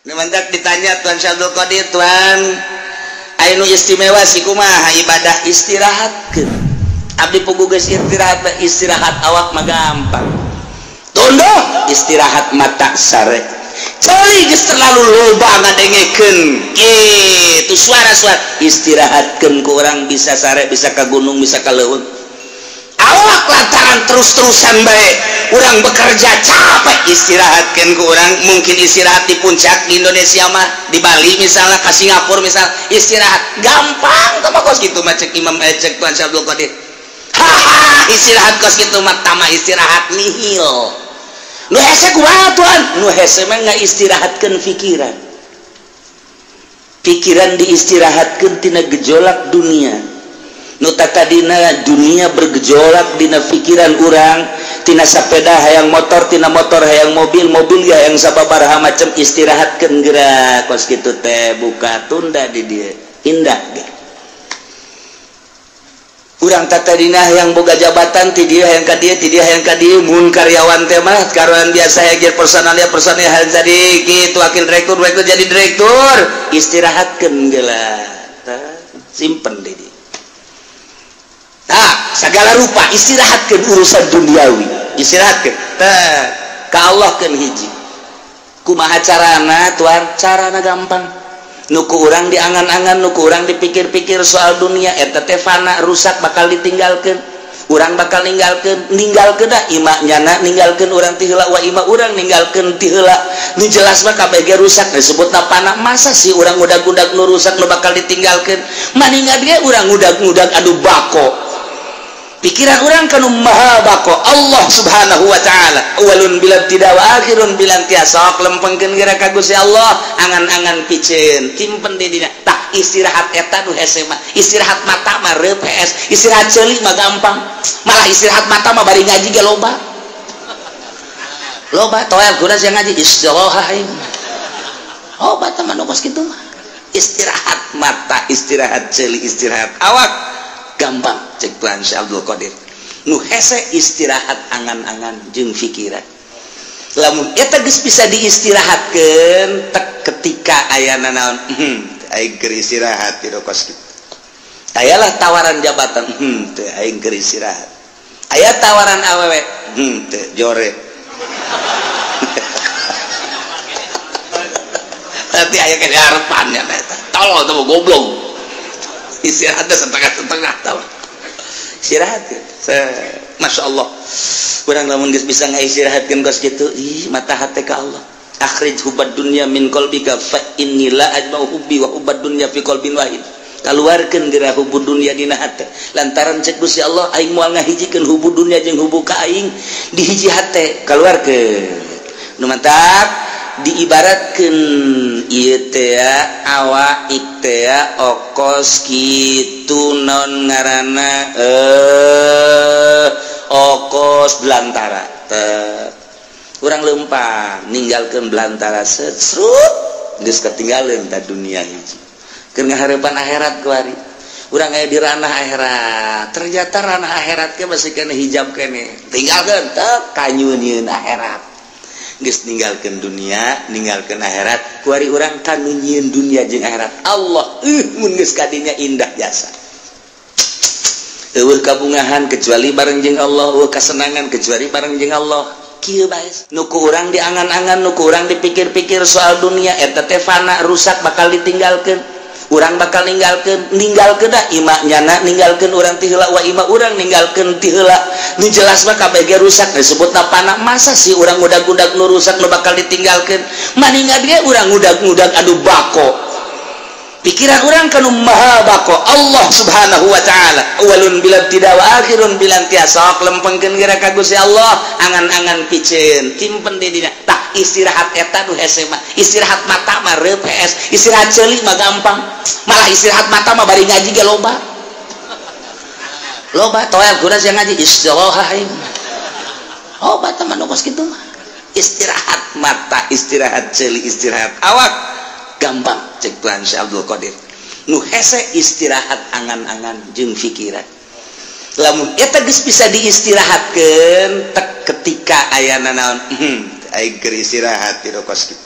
Nu mantak ditanya Tuan Syekh Abdul Qadir, Tuan anu istimewa sih kumaha ibadah istirahatkeun. Abdi pugu geus istirahat, istirahat awak mah gampang. Tunduh istirahat mata sare. Ceuli geus terlalu loba ngadengekeun kitu suara-suara, istirahatkeun ku urang bisa sare, bisa ka gunung, bisa ka leuweung. Awak lantaran terus-terusan bae urang bekerja capek, istirahatkeun ku urang mungkin istirahat di puncak di Indonesia mah, di Bali misalnya, ke Singapura misalnya, istirahat gampang tah mah kos kitu mah cek Imam cek Tuan Syekh Abdul Qadir. Haha, istirahat kos kitu mah tama istirahat nihil. Nu hese kumaha Tuan? Nu hese mah ngaistirahatkeun pikiran. Pikiran diistirahatkeun tina gejolak dunia. Nu tadina dunia bergejolak dina pikiran urang, tina sepeda hayang motor, tina motor hayang mobil, mobil ya hayang sababaraha macam, istirahatkeun geura kos kitu teh buka tunda di dieu indah ge. Urang tadina hayang boga jabatan ti dieu hayang ka dieu, ti dieu hayang ka dieu, mun karyawan teh mah karyawan biasa hayang jadi personalia, personalia hayang jadi kitu wakil direktur, direktur jadi direktur, istirahatkeun geura simpen di dieu. Nah, segala rupa istirahatkeun urusan duniawi, istirahatkeun. Tah, ka Allah keun hiji. Kumaha carana Tuan? Carana gampang. Nu ku urang diangan-angan, nu ku urang dipikir-pikir soal dunia eta teh fana, rusak, bakal ditinggalkeun. Urang bakal ninggalkeun, ninggalkeun da ima nyana ninggalkeun urang ti heula wa ima urang ninggalkeun ti heula. Nu jelas mah kabeh ge rusak disebutna fana. Masa sih urang ngudag-ngudag nu rusak nu bakal ditinggalkeun? Maningan ge urang ngudag-ngudag anu bako. Pikiran orang kanu maha bako Allah Subhanahu wa taala, awalun bila tidak wa akhirun bila intiha, sok lempengkeun geura ka Gusti Allah, angan-angan piceun simpen di dina. Tah istirahat eta nu hese mah, istirahat mata mah reup hees, istirahat ceuli mah gampang, malah istirahat mata mah bari ngaji ge loba loba toel kuda sia ngaji istirahat aing. Oh bata mah nu kos kitu mah istirahat mata, istirahat ceuli, istirahat awak gampang cek Tuan Syekh Abdul Qadir. Nu hese istirahat angan-angan jeung pikiran. Lamun eta geus bisa diistirahatkeun tek ketika ayana naon, aing keur istirahat di kos kitu. Ayalah tawaran jabatan, teu aing keur istirahat. Aya tawaran awewe, teu jore. Tapi aya ke harapan ya eta. Tolol teh goblok. Istirahatnya setengah-setengah tau. Istirahat ya. Masya Allah. Urang lamun geus bisa ngaistirahatkeun kos kitu, ih mata hate ka Allah. Akhrij hubbad dunya min qalbika fa inni la ajma'u hubbi wa hubbad dunya fi qalbin wahid. Kaluarkeun geura hubbud dunya dina hate. Lantaran cek Gusti Allah aing moal ngahijikeun hubbud dunya jeung hubbu ka aing di hiji hate, kaluarkeun. Nu mantak diibaratkeun ieu teh awak teh okos kitu non ngaranna okos belantara teh. Urang leumpang ninggalkeun belantara serut geus katinggaleun ta dunia hiji. Keur ngahareupan akhirat kuari. Urang aya di ranah akhirat. Ternyata ranah akhirat ge masih kena hijab keneh. Tinggalkeun teh kanyunieun akhirat. Geus ninggalkeun dunia, ninggalkeun akhirat, kuari urang kanu nyieun dunia jeung akhirat. Allah mun geus kadinya indah jasa. Eueuh kabungahan kecuali bareng jeung Allah, eueuh kasenangan kecuali bareng jeung Allah. Kieu bae nu ku urang diangan-angan, nu ku urang dipikir-pikir soal dunia eta teh fana, rusak, bakal ditinggalkeun. Urang bakal ninggalkeun, ninggalkeun da ima nyana ninggalkeun urang ti heula wa ima urang ninggalkeun ti heula. Nu jelas mah kabeh ge rusak disebutna fana. Masa sih urang ngudag-ngudag nu rusak nu bakal ditinggalkeun? Maningan ge urang ngudag-ngudag anu bako. Pikiran urang kanu maha bako Allah Subhanahu wa taala, awalun bila tidak wa akhirun bila intiha, sok lempengkeun geura ka Gusti Allah, angan-angan piceun simpen di dina. Tah istirahat eta nu hese mah, istirahat mata mah reup hees, istirahat ceuli mah gampang, malah istirahat mata mah bari ngaji ge loba loba toel kuda sia ngaji istirahat aing. Oh bata mah nu kos kitu mah istirahat mata, istirahat ceuli, istirahat awak gampang cek Tuan Syekh Abdul Qadir. Nu hese istirahat angan-angan jeung pikiran. Lamun eta geus bisa diistirahatkeun tek ketika ayana naon, aing keur istirahat di kos kitu.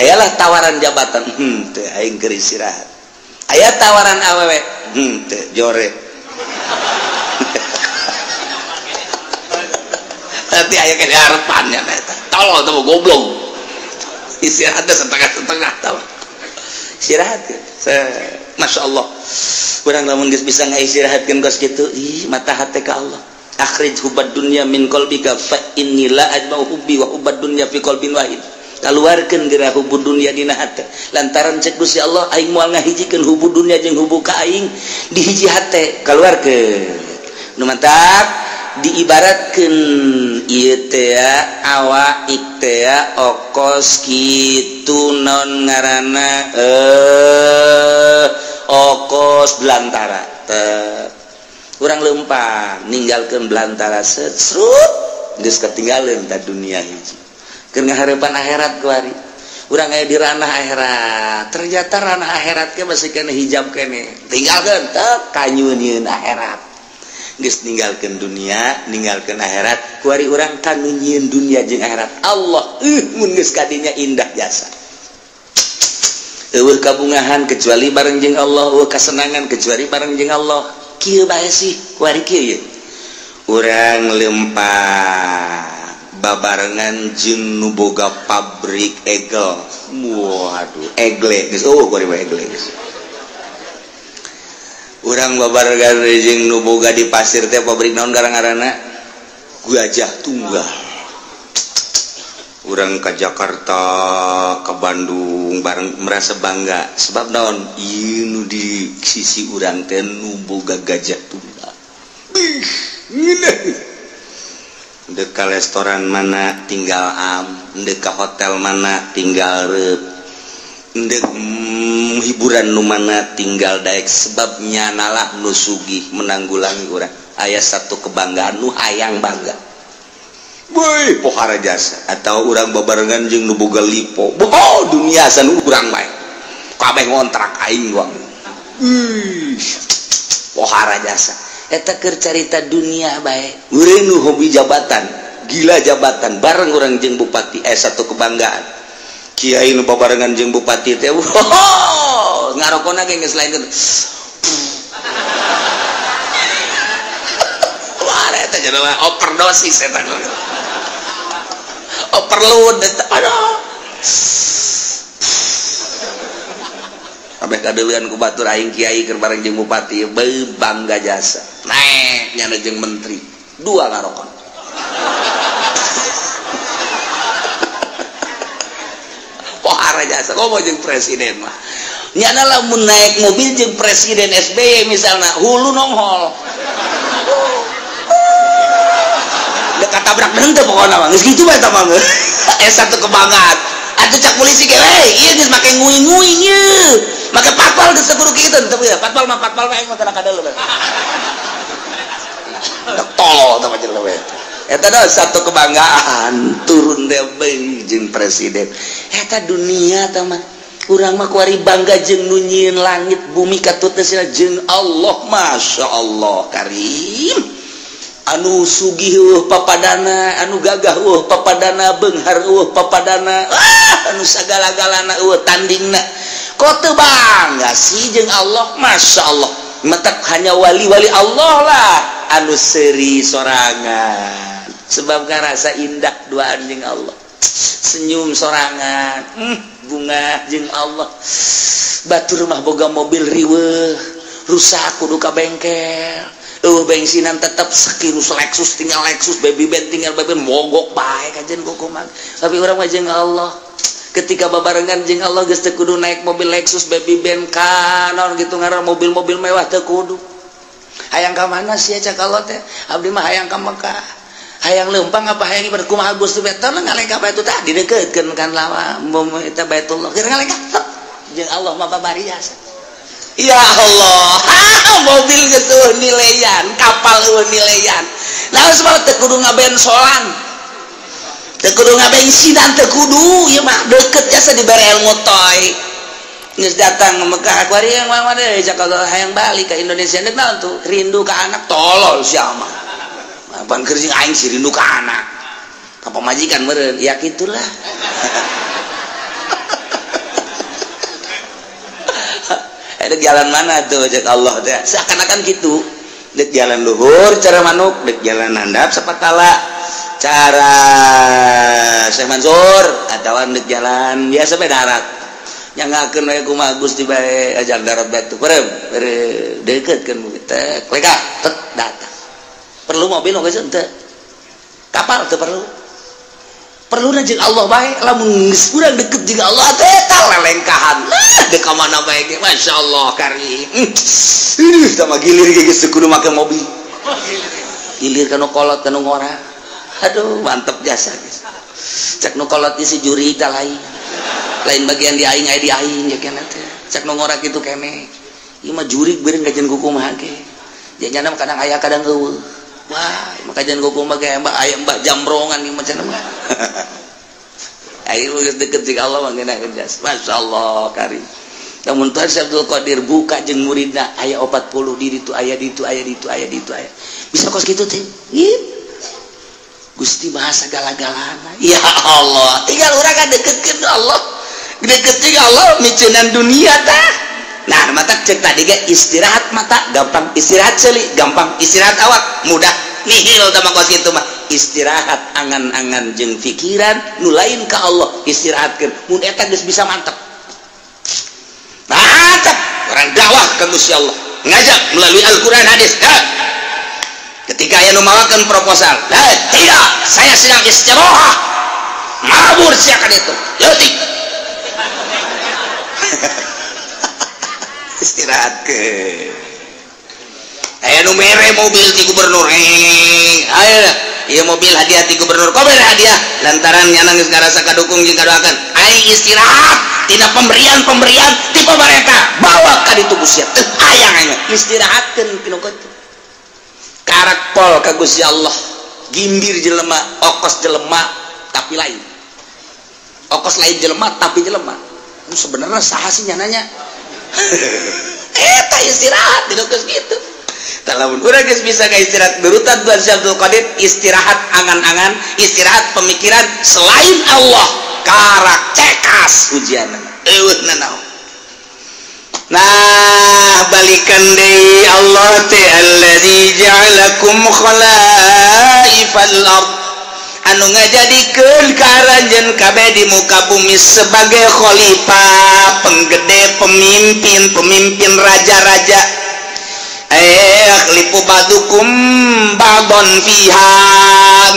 Ayalah tawaran jabatan, teu aing keur istirahat. Aya tawaran awewe, teu jore. Nanti aya kene harapannya eta. Tolol teh goblok. Istirahat setengah-setengah tah. Istirahat. Masya Allah. Urang lamun geus bisa ngaistirahatkeun kos kitu, ih mata hate ka Allah. Akhrij hubbad dunya min qalbika fa inni la ajma'u hubbi wa hubbad dunya fi qalbin wahid. Kaluarkeun geura hubbu dunya dina hate. Lantaran cek Gusti Allah aing moal ngahijikeun hubbu dunya jeung hubbu ka aing di hiji hate, kaluarkeun. Nu mantap diibaratkeun ieu teh awak teh okos kitu non ngaranna okos belantara teh. Urang leumpang ninggalkeun belantara serut geus ketinggalan ta dunia hiji. Keur ngahareupan akhirat kuari. Urang aya di ranah akhirat. Ternyata ranah akhirat ge masih kena hijab kene. Tinggalkeun teh kanyunieun akhirat. Geus ninggalkeun dunia, ninggalkeun akhirat, kuari urang kanu nyieun dunia jeung akhirat. Allah mun geus kadinya indah jasa. Eueuh kabungahan kecuali bareng jeung Allah, eueuh kasenangan kecuali bareng jeung Allah. Kieu bae sih kuari kieu ye. Urang lempang babarengan jeung nu boga pabrik egel. Waduh, egle geus eueuh kuari mah egle geus. Urang babarengan jeung nu boga di pasir teh pabrik naon ngaranna? Gajah Tunggal. Urang ka Jakarta, ka Bandung bareng merasa bangga sebab naon? Ieu nu di sisi urang teh nu boga Gajah Tunggal. Bih, ngeunah. Dek ka restoran mana tinggal am, dek ka hotel mana tinggal reup, dek hiburan nu mana tinggal daek sebabnya nalah nu sugih menanggulangi urang. Aya satu kebanggaan nu hayang bangga. Woi, pohara jasa atau urang babarengan jeung nu boga lipo. Oh, dunia san urang bae. Kabeh ngontrak aing doang. Ih, pohara jasa. Eta keur carita dunia bae. Urang nu hobi jabatan, gila jabatan, bareng urang jeung bupati satu kebanggaan. Kiai nu babarengan jeung bupati teh, oh, ngarokona ge geus lain. Wah, eta jelema overdosis eta. Overload eta. Aduh. Kabeh kadeuleun ku batur aing kiai keur bareng jeung bupati, beuh bangga jasa. Naek nyana jeung menteri, dua ngarokon. Pohara jasa komo jeung presiden mah. Nyana lamun naik mobil jeung presiden SBY misalna, hulu nonghol. Dek katabrak henteu pokona mah. Geus kitu bae eta mah. Satu kebanggaan. Atuh cak polisi ge, "Hei, ieu geus make nguing-nguing ieu." Make patpal geus kudu kitu teu ya. Patpal mah patpal mah aing mah kana kadeuleu. Tolol teh mah jelema eta dah satu kebanggaan turun teh jeung presiden. Eta dunia teh mah. Urang mah kuari bangga jeung nu nyieun langit bumi katutna sina jeung Allah. Masya Allah karim. Anu sugih eueuh papadana, anu gagah eueuh papadana, beunghar eueuh papadana, anu sagala-galana eueuh tandingna. Kok teu bangga sih jeung Allah? Masya Allah. Matak hanya wali-wali Allah lah anu seuri sorangan. Sebab ngarasa indah duaan jeung Allah. Senyum sorangan, bunga jeung Allah. Batur mah boga mobil riweuh, rusak kudu ka bengkel. Bensinan tetep sekirus Lexus tinggal Lexus, baby band tinggal baby band, mogok bae kajen gokomang. Tapi urang mah jeung Allah. Ketika babarengan jeung Allah geus teu kudu naik mobil Lexus, baby band ka naon gitu ngaran mobil-mobil mewah teu kudu. Hayang ka mana sia cak Allah teh? Abdi mah hayang ka Mekah. Hayang leumpang apa hayang ibadah kumaha Gusti teh ngalengkah bae tah didekeutkeun kan lawa eta Baitullah. Keur ngalengkah jeung Allah mah babari jasa. Ya Allah, mobil geus eueuh nileyan, kapal eueuh nileyan. Nah, sebab teu kudu ngabensolan. Teu kudu ngabensinan, teu kudu ieu mah deukeut jasa dibere ilmu toy. Geus datang ke Mekah kuari yang mah deui cak Allah hayang balik ka Indonesia deuk naon tuh? Rindu ka anak tolol sia mah. Apaan keur jeung aing sih rindu ka anak. Ka pamajikan meureun, ya kitulah. Ada jalan mana tuh cek Allah teh seakan-akan gitu. Dek jalan luhur cara manuk, dek jalan handap sapatala cara Syekh Mansur atawa dek jalan biasa bae darat. Nyangakeun we kumaha Gusti bae ajar darat batu. Perem, deukeutkeun teh lega tet datang. Perlu mobil oge henteu. Kapal teu perlu. Perlu jeung Allah bae lamun geus urang deket jeung Allah teh tah lelengkahan. Dek ka mana bae ge masyaallah karim. Ih sama gilir ge geus kudu make mobil. Gilir kana kolot kana ngora. Aduh mantep jasa geus. Cek nu kolot si juri tah lain. Lain bagian di aing aya di aing ya kana teh. Cek nu ngora kitu kene. Ieu mah jurig beureun kajian kumaha ge. Janyana kadang aya kadang eueuh. Wah, maka jangan kumaha ge mbak aya mbak jambrongan ieu macam mah. Ayo geus deket jeung Allah mah ngeunaheun jas. Masyaallah karim. Lamun Tuhan Syekh Abdul Qadir buka jeung muridna aya 40 di ditu aya ditu aya ditu aya ditu aya. Bisa kos kitu teh. Gusti maha sagala-galana. Ya Allah, tinggal urang ka deketkeun Allah. Deket jeung Allah miceunan dunia tah. Nah, mata cek tadi ge istirahat mata gampang, istirahat seuli gampang, istirahat awak mudah. Nihil tah mah kos kitu mah. Istirahat angan-angan jeung pikiran nu lain ka Allah istirahatkeun. Mun eta geus bisa mantep. Mantep orang dakwah ka Gusti Allah. Ngajak melalui Al-Qur'an hadis. Nah, ketika aya nu mawakeun proposal, "Lah, tidak, saya sedang istirahat." Mabur sia ka ditu. Leutik. Istirahat ke aya nu mere mobil ti gubernur, aya ieu mobil hadiah ti gubernur, kok mere hadiah lantaran nya geus ngarasa kadukung jeung kadoakeun. Aing istirahat tina pemberian-pemberian ti pamarentah, bawa ka ditu Gusti teu hayang aing istirahatkeun pinu kitu. Karak pol ka Gusti Allah, gimbir jelema, okos jelema tapi lain. Okos lain jelema tapi jelema. Sebenarnya saha sih nyananya? Eta istirahat di geus kitu. Tah lamun urang geus bisa ka istirahat nurutan Tuhan Syekh Abdul Qadir, istirahat angan-angan, istirahat pemikiran selain Allah, karak cekas ujianna. Eueuh nanaon. Nah, balikan deui Allah teh allazi ja'alakum khalaifal ard. Anu ngajadikeun ka aranjeun kabeh di muka bumi sebagai khalifah, penggede, pemimpin, pemimpin raja-raja. Khalifu ba'dukum ba'don fiha,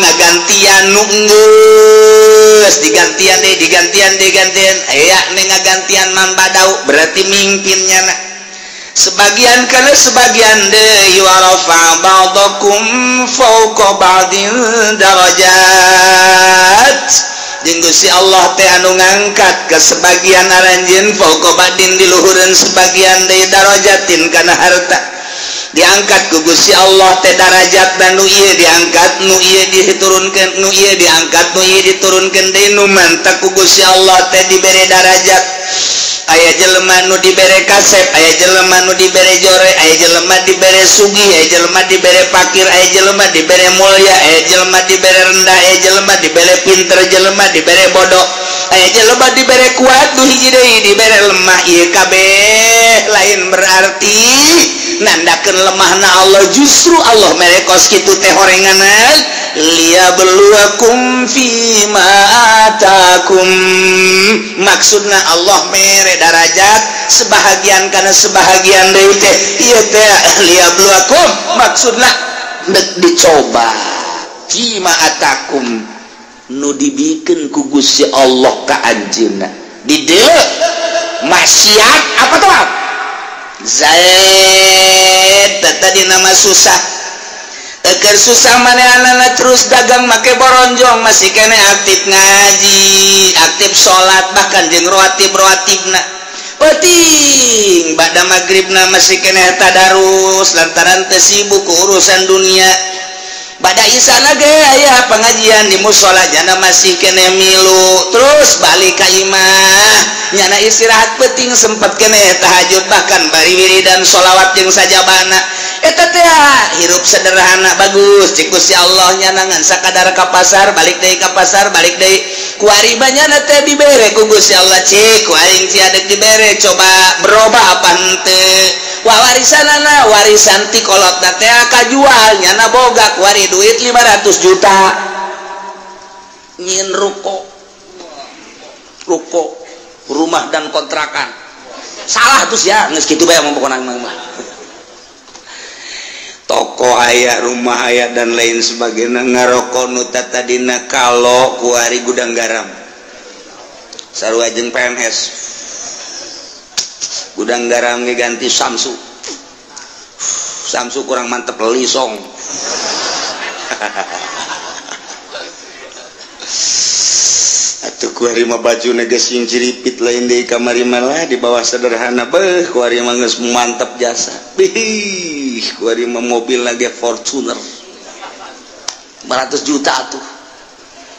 ngagantian nu geus digantian deui, digantian digantian. Aya nu ngagantian man badau berarti mimpinnya na. Sebagian kana sebagian deui wa rafa ba'dakum fawqa ba'din darajat. Jeung Gusti Allah teh anu ngangkat ke sebagian aranjeun fawqa ba'din di luhureun sebagian deui darajatin kana harta. Diangkat ku Gusti Allah teh darajat dan nu ieu diangkat, nu ieu diturunkeun, nu ieu diangkat, nu ieu diturunkeun deui nu mantak ku Gusti Allah teh dibere darajat. Aya jelema nu dibere kasep, aya jelema nu dibere jore, aya jelema dibere sugih, aya jelema dibere pakir, aya jelema dibere mulia, aya jelema dibere rendah, aya jelema dibere pinter, jelema dibere bodoh, aya jelema dibere kuat, nu hiji deui dibere lemah. Ieu kabeh lain berarti nandakeun lemahna Allah, justru Allah mere kos kitu teh horenganan liyabluwakum fima atakum. Maksudna Allah mere darajat sebahagian kana sebahagian deui teh ieu teh liyabluwakum maksudna dek dicoba fima atakum nu dibikeun ku Gusti Allah ka anjeunna di dieu maksiat apa tuh Zaid tadi nama susah eker susah manehanana terus dagang make boronjong masih kene aktif ngaji aktif salat bahkan jeung rawatib-rawatibna penting ba'da magribna masih kene tadarus lantaran teu sibuk urusan dunia ba'da isana ge aya pengajian di musala jana masih kene milu terus balik ka imah nyana istirahat penting sempat kene tahajud bahkan bari wiridan sholawat jeung sajabana Eta teh hirup sederhana bagus cik Gusti Allah nyanangan sakadar ka pasar balik deui ka pasar balik deui kuari banyana teh dibere ku Gusti Allah cik ku aing cia deuk dibere coba berubah apa henteu. Wah warisanana warisan ti kolotna teh kajual nyana boga kuari duit 500 juta nyieun ruko ruko rumah dan kontrakan salah terus ya geus kitu bae mah pokona mah toko aya rumah aya dan lain sebagainya ngaroko nu tadina kalau kuari gudang garam sarua jeung PNS gudang garam ge ganti Samsu Samsu kurang mantep lisong. Atuh kuari mah bajuna geus sing ciripit lain deui kamari malah di bawah sederhana beuh kuari mah geus mantep jasa. Bih kuari mah mobil lagi Fortuner 500 juta atuh.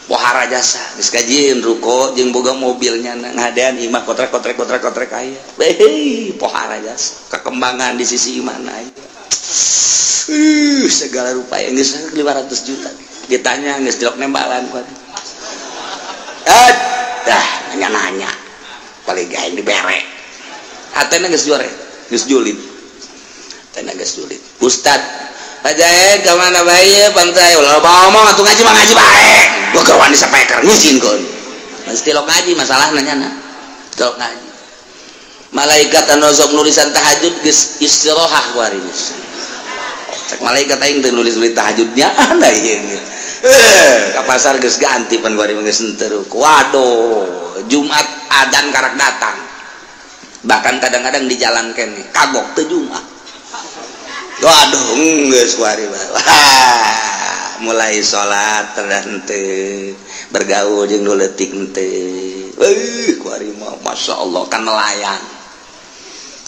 Pohara jasa geus kajieun ruko jeung boga mobilnya ngadean imah kotrek-kotrek kotrek-kotrek aya. Beuh pohara jasa kekembangan di sisi imahna aya. Segala rupa yang geus 500 juta ditanya geus dilok nembalan kuari. Dah nanya-nanya paling gaeng dibere hatena geus jore geus julid hatena geus julid ustad Pak Jae ka mana bae pantai ulah ngomong atuh ngaji mah ngaji bae gua gawan di sapeker ngijinkeun mesti lo ngaji masalahna nyana tilok ngaji malaikat anu sok nulisan tahajud geus istirahat kuari geus cek malaikat aing teu nulis-nulis tahajudnya anda ieu. Ka pasar geus ganti pan kuari geus henteu. Waduh, Jumat adzan karak datang. Bahkan kadang-kadang di jalan keneh kagok teu Jumat. Waduh, geus kuari mah. Wah, mulai salat teh henteu, bergaul jeung nu leutik henteu. Euy, kuari mah masyaallah kan nelayan.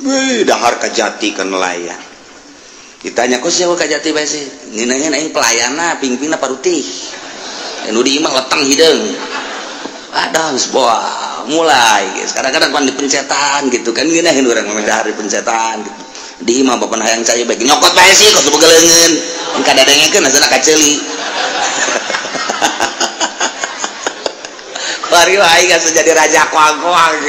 Wih, dahar ka jati kan nelayan. Ditanya kok siapa kajati bae sih ngeunangan aing pelayana pingpingna parutih nu di imah leteng hideung aduh geus boa mulai geus kadang-kadang pan dipencetan gitu kan ngeunaheun urang mah dahar dipencetan gitu di imah bapak hayang cai bae nyokot bae sih kos boga leungeun kadadengekeun asana kaceuli kuari aing geus jadi raja koang-koang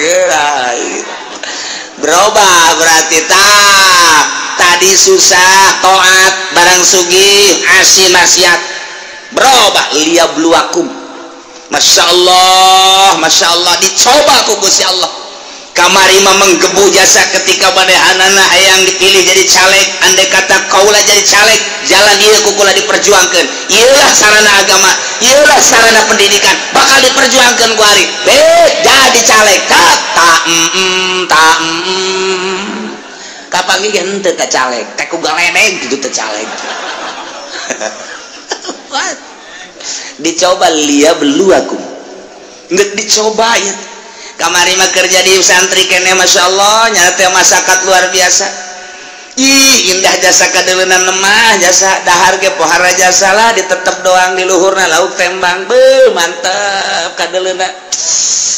berubah berarti tak tadi susah taat barang sugih asi maksiat berubah liyabluwakum Masya Allah dicoba ku Gusti Allah kamari mah menggebu jasa ketika manehanana hayang dipilih jadi caleg andai kata kaula jadi caleg jalan ieu ku kula diperjuangkeun ieulah sarana agama ieulah sarana pendidikan bakal diperjuangkeun ku ari jadi caleg tak ta kapanggih ge henteu ka caleg teh ku galedeg kitu teh caleg. Dicoba liyabluwakum geus dicoba ieu kamari mah kerja di santri keneh masyaallah nya teh masyarakat luar biasa ih indah jasa kadeuleunna mah jasa dahar ge pohara jasa lah ditetep doang di luhurna lauk tembang beuh mantep kadeuleunna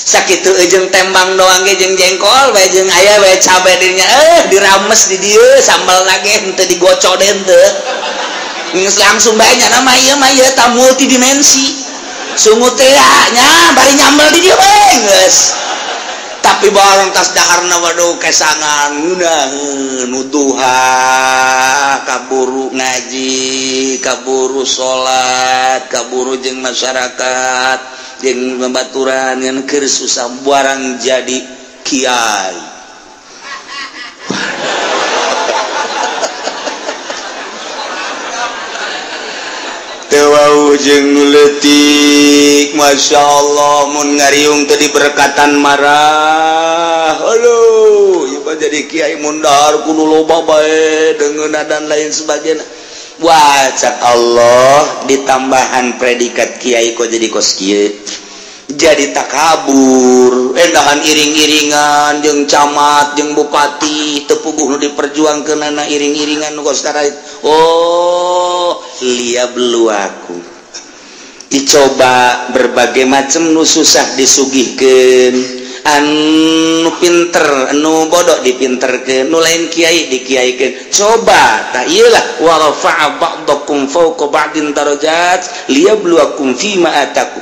sakitu jeung tembang doang ge jeung jengkol bae jeung aya bae cabe dinya dirames di dieu sambalna ge henteu digocok deui henteu geus langsung bae nya mah ieu mah ieu ta multidimensi sungut teh nya bari nyambel di dieu bae geus tapi barang tas daharna waduh kesangan ngeunaheun nuduha kaburu ngaji kaburu salat kaburu jeung masyarakat jeung babaturan ngan keur susah barang jadi kiai. Teu jeung nu leutik Masya Allah mun ngariung teu diberkatan marah aduh ieu mah jadi kiai mun dahar kudu loba bae deungeunna dan lain sebagainya. Wah cak Allah ditambahan predikat kiai kok jadi kos kieu jadi takabur endahan iring-iringan jeung camat jeung bupati teu puguh nu diperjuangkeunana iring-iringan nu kos karait. Oh liyabluwakum dicoba berbagai macam nu susah disugihkeun Anu pinter anu bodoh dipinterkeun, nu lain kiai dikiaikeun. Coba tah ieu lah wa rafa'a ba'dakum fawqa ba'din darajat liyabluwakum fima atakum.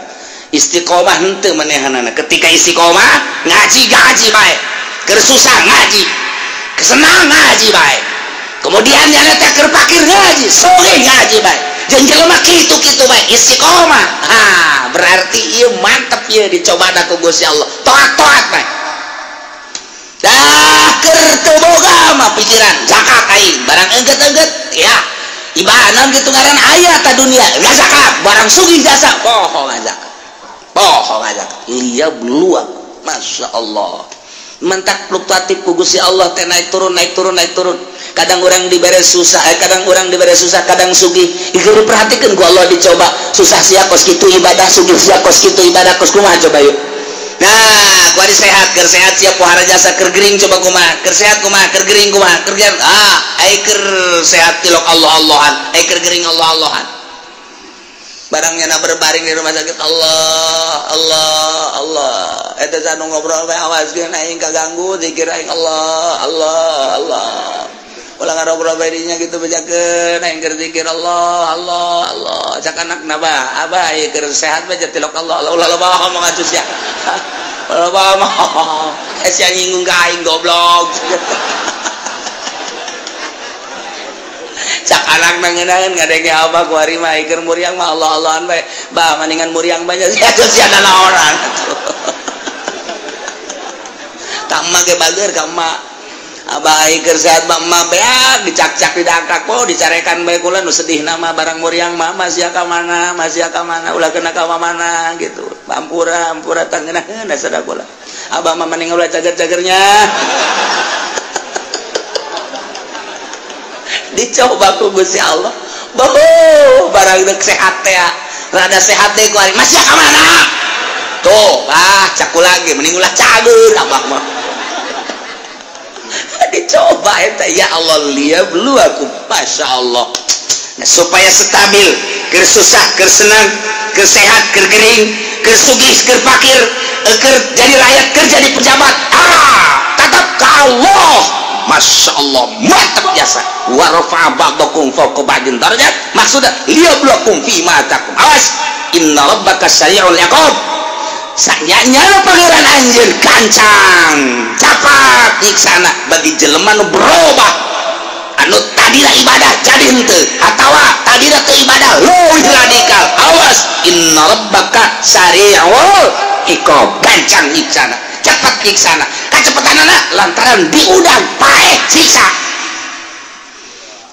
Istiqomah henteu manehanana. Ketika istiqomah ngaji-ngaji bae. Keur susah ngaji, kesenang ngaji bae. Kemudian nyana teh keur pakir ngaji, sore ngaji bae. Jeung jelema kitu-kitu bae istiqomah. Ha, berarti ieu mantep ieu dicobana ku Gusti Allah. Toat-toat bae. Dah keur teu boga mah pikiran zakat aing, barang engget-engget ya. Ibadah kitu ngaran aya ta dunia, zakat, barang sugih jasa poho zakat. Poho zakat. Liyabluwa. Masya Allah. Mentak fluktuatif ku Gusti Allah teh naik turun naik turun naik turun. Kadang orang dibere susah, kadang orang dibere susah, kadang sugih. Ieu diperhatikeun ku Allah dicoba. Susah sia kos kitu ibadah, sugih sia kos kitu ibadah, kos kumaha coba yuk. Nah, ku ari sehat, keur sehat sia pohara jasa, keur gering coba kumaha, keur sehat kumaha, keur gering kumaha, keur ai keur sehat tilok Allah-Allahan, ai keur gering Allah-Allahan. Barangnya na berbaring di rumah sakit Allah Allah Allah eta sanu ngobrol bae awaskeun aing kaganggu zikir aing Allah Allah Allah ulah ngarobrol bae dinya kitu bejakeun aing keur zikir Allah Allah Allah cak anakna bah abah ieu keur sehat bae tilok Allah ulah loba ngomong atuh sia ulah loba ngomong sia nyinggung ka aing goblok. Cak anak nangenaeun ngadenge abah ku ari mah keur muriang mah Allah-Allahan bae. Bah maningan muriang banyak sia sia naonan. Ka emak ge bager ka emak. Abah ai keur sehat mah emak beak dicak-cak didangkak po dicarekan bae kula nu sedihna mah barang muriang mah masih ka mana, masih ka mana, ulah kena ka mana gitu. Ampura, ampura tangeunaheun sada kula. Abah mah maning ulah cager-cagernya. Dicoba ku Gusti Allah. Boh, barang deuk sehat teh. Rada sehat teh ku ari masih ka mana? Tuh, ah caku lagi mending ulah cager abah mah. Dicoba eta ya Allah liyabluwakum. Masya Allah. Nah, supaya stabil, keur susah, keur senang, keur sehat, keur gering, keur sugih, keur fakir, keur jadi rakyat, keur jadi pejabat. Ah, tetap ka Allah. Masya Allah mantap biasa. Wa rafa'a ba'dakum fawqa ba'din darajat. Maksudnya liyabluwakum fi ma atakum. Awas, inna rabbaka sari'ul iqab. Sanyanya pangeran anjeun gancang, capat nyiksana bagi jelema nu berubah. Anu tadina ibadah jadi henteu, atawa tadina teu ibadah leuwih radikal. Awas, inna rabbaka sari'ul iqab. Gancang nyiksana, cepat nyiksana. Kacepetanana lantaran diundang paeh siksa.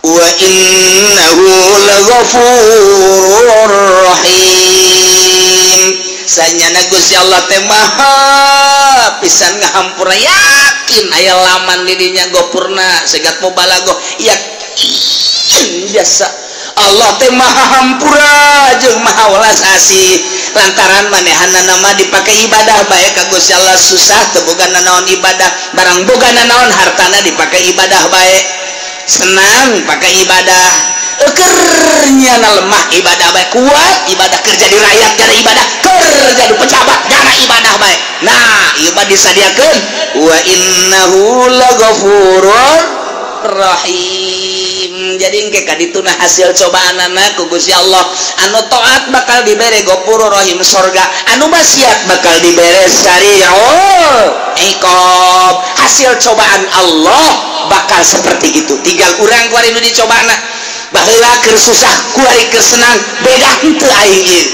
Wa innahu laghafurur rahim. Sanyana Gusti Allah teh maha pisan ngahampura, yakin aya laman di dinya gopurna segat mubalagoh yakin biasa Allah teh maha hampura jeung maha welas asih. Lantaran manehanna mah dipake ibadah bae ka Gusti Allah susah teu boga nanaon ibadah, barang boga nanaon hartana dipake ibadah bae, senang pakai ibadah, ekernya lemah ibadah bae, kuat ibadah, kerja di rakyat gara ibadah, kerja di pejabat gara ibadah bae. Nah ieu mah disadiakeun wa innahu laghafurur rahim. Jadi engke ka dituna hasil cobaanana ku Gusti Allah. Anu taat bakal dibere ghafurur rahim sorga, anu maksiat bakal dibere syari'ul iqab. Hasil cobaan Allah bakal seperti itu. Tinggal urang kuari nu dicobana. Baheula keur susah kuari keur senang, beda henteu aing ieu.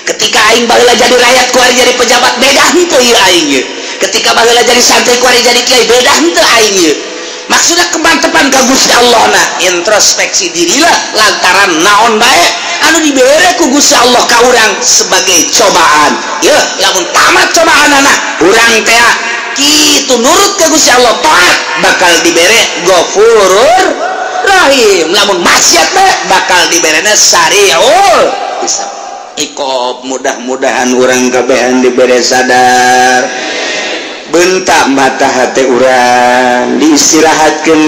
Ketika aing baheula jadi rakyat kuari jadi pejabat, beda henteu ieu aing ieu. Ketika baheula jadi santri kuari jadi kiai, beda henteu aing ieu. Maksudnya kemantepan ka Gusti Allah na introspeksi dirilah lantaran naon bae anu dibere ku Gusti Allah ka urang sebagai cobaan. Yeuh, lamun tamat cobaanana urang teh kitu nurut ka Gusti Allah taat bakal dibere Ghafurur Rahim. Lamun maksiat bae bakal diberena syari'ul hisab. Iqab. Mudah-mudahan urang kabehan dibere sadar. Bentak mata hati urang, diistirahatkan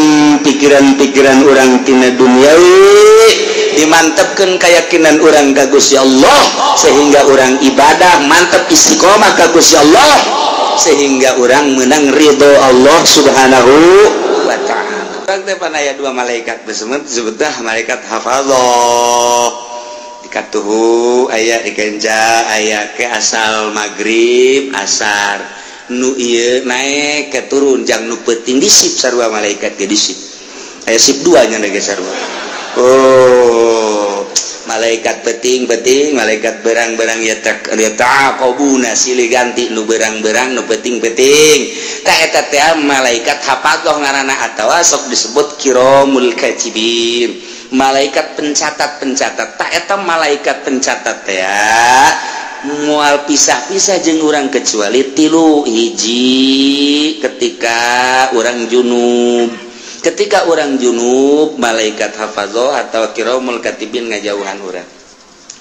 pikiran-pikiran urang tina duniawi, dimantepkan keyakinan urang ka Gusti Allah sehingga urang ibadah mantep istiqomah ka Gusti Allah. sehingga orang menang ridho Allah Subhanahu wa ta'ala. Urang teh pan aya dua malaikat disebut sebutlah malaikat hafazah. Dikatuhu aya dikenca aya ke asal maghrib asar nu ieu naik ke turun jang nu peuting disip sarua malaikat ge disip. Aya sip dua nya ge sarua. Oh, malaikat peting-peting, malaikat berang-berang ya taqabuna silih ganti nu berang-berang nu peting-peting. Tah eta teh malaikat hafadzah ngaranna atawa sok disebut kiramul katibin. Malaikat pencatat-pencatat. Tah eta malaikat pencatat teh moal pisah-pisah jeung urang kecuali tilu hiji ketika urang junub. Ketika orang junub malaikat hafadzah atau kiramul katibin ngajauhan urang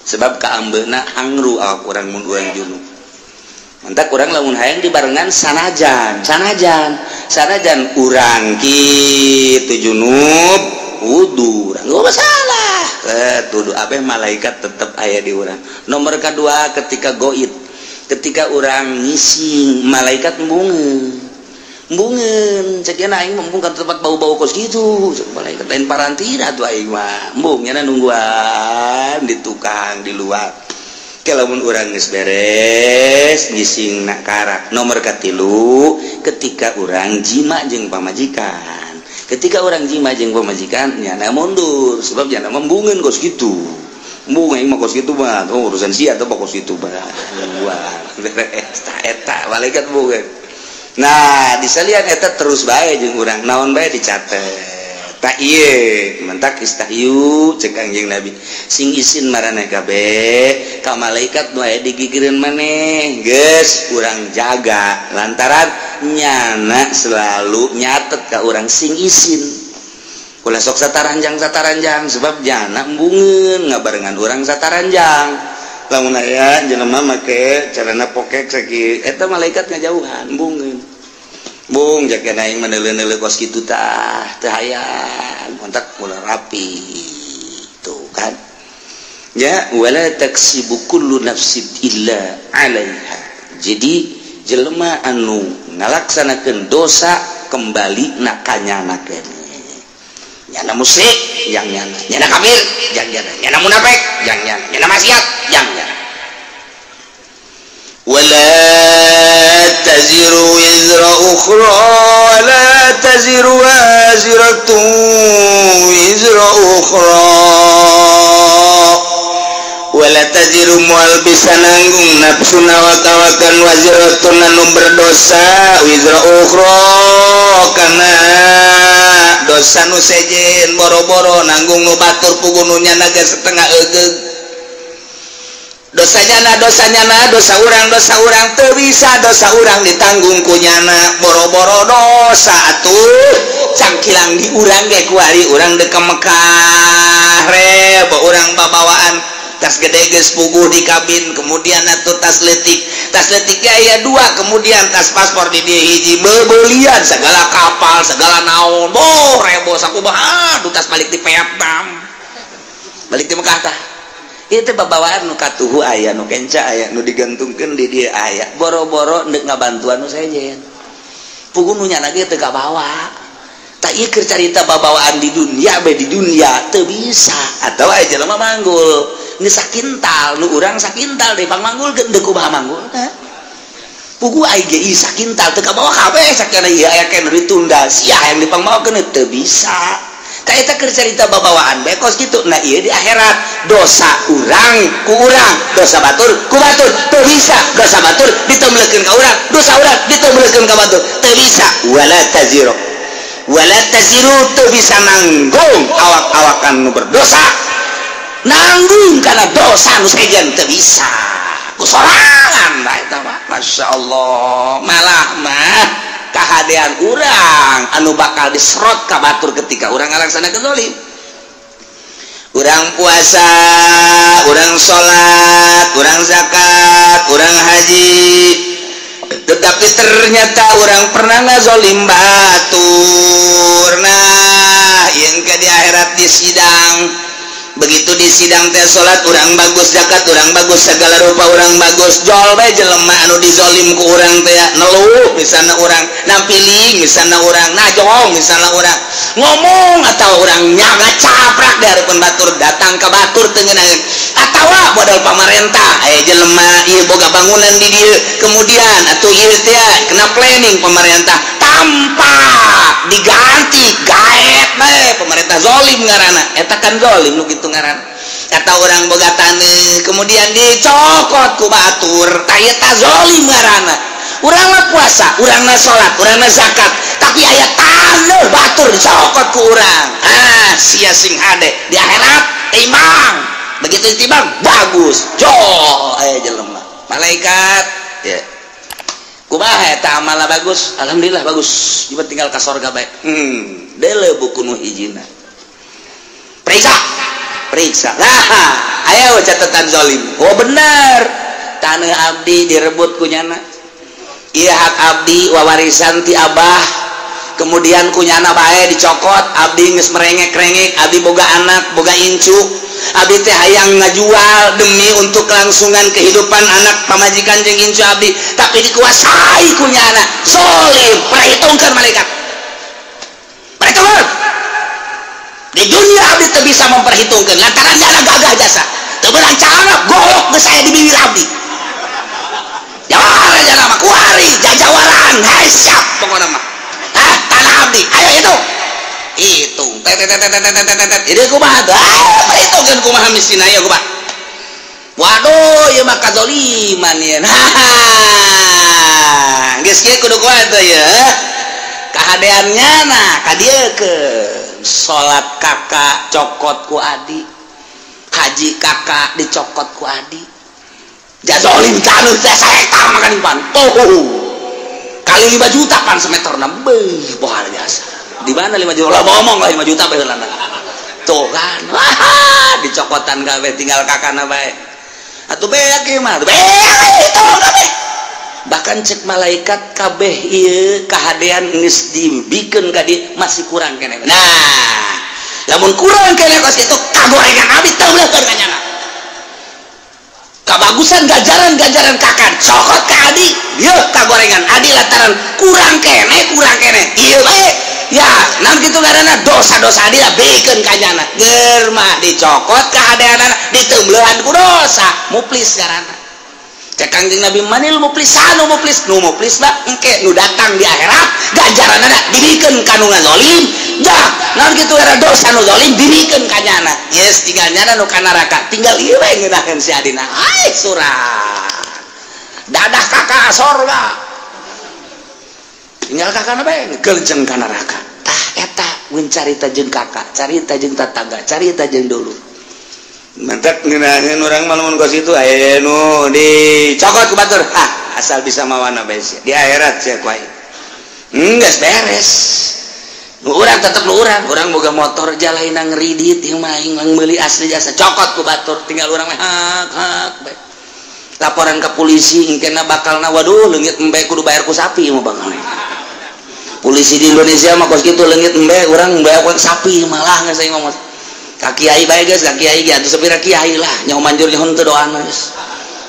sebab kaambeuna hangru awak urang mun urang junub. Mantak urang lamun hayang dibarengan sanajan sanajan sanajan urang kitu junub wudu urang gak masalah tuduh abeh malaikat tetep aya di urang. Nomor kedua ketika goib, ketika urang ngising malaikat embungeun embungeun cek aing embung ka tempat bau-bau kos kitu cek malaikat lain parantina tuh aing mah embung nya nungguan di tukang di luar. Ke lamun urang geus beres ngising nak karak. Nomor katilu ketika urang jima jeung pamajikan. Ketika urang jima jeung pamajikan nyana mundur sebab nyana embungeun kos kitu. Embung aing mah kos kitu mah oh urusan sia atuh kos kitu mah nungguan beres tah eta malaikat embungeun. Nah, disalian eta terus bae jeung urang naon bae dicatet. Tah ieu mantak istahyu cek Kangjeng Nabi. Sing isin maraneh kabeh ka malaikat nu aya digigireun maneh. Geus urang jaga lantaran nyana selalu nyatet ka urang sing isin. Ulah sok sataranjang-sataranjang sebab nyana embungeun ngabarengan urang sataranjang. Lamun aya jelema make celana pokek sakieu eta malaikat ngajauhan embungeun. Bung jaga aing mah neuleuh-neuleuh kos kitu tah teu hayang kontak ulah rapi tuh kan. Ya wala taksibu kullu nafsin illa 'alaiha. Jadi jelema anu ngalaksanakeun dosa kembali na kanyana keneh. Nyana musyrik yang nyana, nyana kafir yang nyana, nyana munafik yang nyana, nyana maksiat yang nyana. Wala taziru wizra ukhra wala taziru waziratun wizra ukhra wala taziru mual bisa nanggung nafsu nawakawakan waziratun anu berdosa wizra ukhra kana dosa nu sejen boro-boro nanggung nu batur puguh nu nyana ge setengah egeug. Dosa nyana dosa urang teu bisa dosa urang ditanggung ku nyana boro-boro dosa atuh cangkilang di urang ge kuari urang deuk ka Mekah rebo urang babawaan tas gede geus puguh di kabin kemudian atuh tas leutik ge aya dua kemudian tas paspor di dieu hiji bebeulian segala kapal segala naon boh rebo sakumaha aduh tas balik di Peaptam balik di Mekah tah. Ieu teh babawaan nu katuhu aya nu kenca aya nu digantungkeun di dieu aya boro-boro deuk ngabantuan nu sejen puguh nu nyana ge teu kabawa. Tah ieu keur carita babawaan di dunia bae di dunia teu bisa atawa aya jelema manggul nu sakintal nu urang sakintal deui pangmanggulkeun deuk kumaha manggulna puguh aing ge ieu sakintal teu kabawa kabeh sakana ieu aya keneh ditunda sia hayang dipangmawakeun teu bisa. Tah eta keur carita babawaan bae kos kitu. Nah ieu di akhirat dosa urang ku urang, dosa batur ku batur, teu bisa dosa batur ditemleukeun ka urang, dosa urang ditemleukeun ka batur, teu bisa. Wala taziru wala taziru teu bisa nanggung awak-awakan nu berdosa, nanggung kana dosa nu sejen teu bisa ku sorangan bae eta mah. Masyaallah malah mah kahadean urang anu bakal diserot ka batur ketika urang ngalaksanakeun zalim. Urang puasa, urang salat, urang zakat, urang haji, tetapi ternyata urang pernah ngazolim batur. Nah yang ke di akhirat di sidang Begitu di sidang teh salat urang bagus, zakat urang bagus, segala rupa urang bagus. Jol bae jelema anu dizolim ku urang teh neluh misalna urang, nampiling misalna urang, najong misalna urang, ngomong atau urang nyaga caprak di hareupeun batur, datang ka batur teu ngeunaheun. Atawa modal pamarentah aya jelema ieu boga bangunan di dieu, kemudian atuh ieu teh kena planning pemerintah tanpa diganti gaet bae pemerintah zolim ngaranna. Eta kan zolim nu kitu ngaran. Kata orang boga taneuh kemudian dicokot ku batur, tah eta zolim ngaranna. Urang mah puasa, urang mah salat, urang mah zakat, tapi aya taneuh batur dicokot ku urang. Ah, sia sing hade di akhirat timbang. Begitu ditimbang bagus, jol aya jelema. Malaikat ya. Kumaha eta amalna bagus? Alhamdulillah bagus. Ieu tinggal ka sorga bae. Deuleu buku nu hijina. Periksa. Periksa. Nah, ayo catatan zolim. Oh bener. Tanah abdi direbut ku nyana. Ieu hak abdi wawarisan ti abah. Kemudian ku nyana bae dicokot, abdi geus merengek-rengek, abdi boga anak, boga incu. Abdi teh hayang ngajual demi untuk kelangsungan kehidupan anak pamajikan jeung incu abdi, tapi dikuasai ku nyana. Zolim, perhitungkan malaikat. Perhitungkan. Di dunia abdi teu bisa memperhitungkan lantaran nyana gagah jasa. Teu beunang cara golok geus aya di bibir abdi. Jawara jana mah kuari jajawaran, hai siap pokona mah. Ah, tanah abdi, ayo hitung. Hitung. Tet tet tet tet tet tet. Ini kumaha tuh? Ah, perhitungkeun kumaha mistina ieu kumaha. Waduh, ieu mah kazoliman ieu. Nah, geus kieu kudu kumaha tuh ieu? Kahadean nyana ka dieukeun. Salat kakak cokot ku adi, haji kakak dicokot ku adi. Jazolim taneuh teh sahektar makan pan. Oh, kali 5 juta pan semeterna. Beuh, bohar jasa. Di mana 5 juta? Lah ngomong lah 5 juta baheulana. Tuh kan. Wah, dicokotan kabeh tinggal kakana bae. Atuh beak ieu mah. Beak itu kabeh. Bahkan cek malaikat kabeh ieu kahadean geus dibikeun ka dieu masih kurang keneh. Nah, lamun kurang keneh kos kitu kagorengan abdi teu beuleuhkeun ka nyana. Kabagusan gajaran-gajaran kakan cokot ka adi, ieu kagorengan adi lantaran kurang keneh ieu bae. Ya, naon kitu ngaranna dosa-dosa adi lah bikeun ka nyana. Ger mah dicokot kahadeanana diteumbeuhan ku dosa, muflis ngaranna. Cek Kangjeng Nabi manil muflis sanu muflis nu muflis mah engke nu datang di akhirat ganjaranana dibikeun ka nu ngazolim. Dah, naon kitu ngaranna dosa nu zalim dibikeun ka nyana. Yes, tinggal nyana nu ka neraka, tinggal ieu we ngeunaheun si adina. Ai surah. Dadah kakak sorga. Tinggal kakakna bae ngeukeun ka neraka. Tah eta mun carita jeung kakak, carita jeung tatangga, carita jeung dulur. Mentek ngeunaheun urang mah lamun kos kitu aya nu dicokot ku batur. Ah, asal bisa mawana bae sia. Di akhirat sia ku aing. Geus beres. Nu urang tetep nu urang, urang boga motor jalaina ngeridit ieu mah aing meuli asli jasa cokot ku batur, tinggal urang mah hak hak bae. Laporan ke polisi engkena bakalna waduh leungit embe kudu bayar ku sapi mah bakal. Polisi di Indonesia mah kos kitu leungit embe urang bayar ku sapi malah geus aing ngomong. Ka kiai bae geus, ka kiai ge atuh sapira kiai lah, nyaho manjur nyaho henteu doana geus.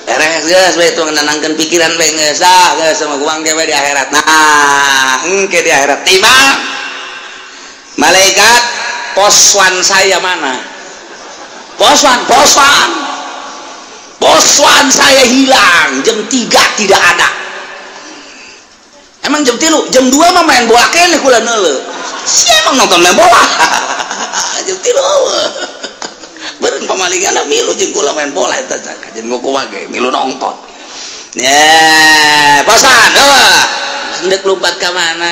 Beres geus bae tuh nenangkeun pikiran bae geus. Ah geus sama guang ge bae di akhirat. Nah, engke di akhirat timbang. Malaikat poswan saya mana? Poswan, poswan. Poswan saya hilang, jam 3 tidak ada. Emang jam 3, jam 2 mah main bola keneh kula neuleuh. Si emang nonton main bola. Jam 3. Beureun pamalingan milu jeung kula main bola eta jeung kumaha ge milu nonton. Ya, poswan, heuh. Hendeuk lompat ka mana?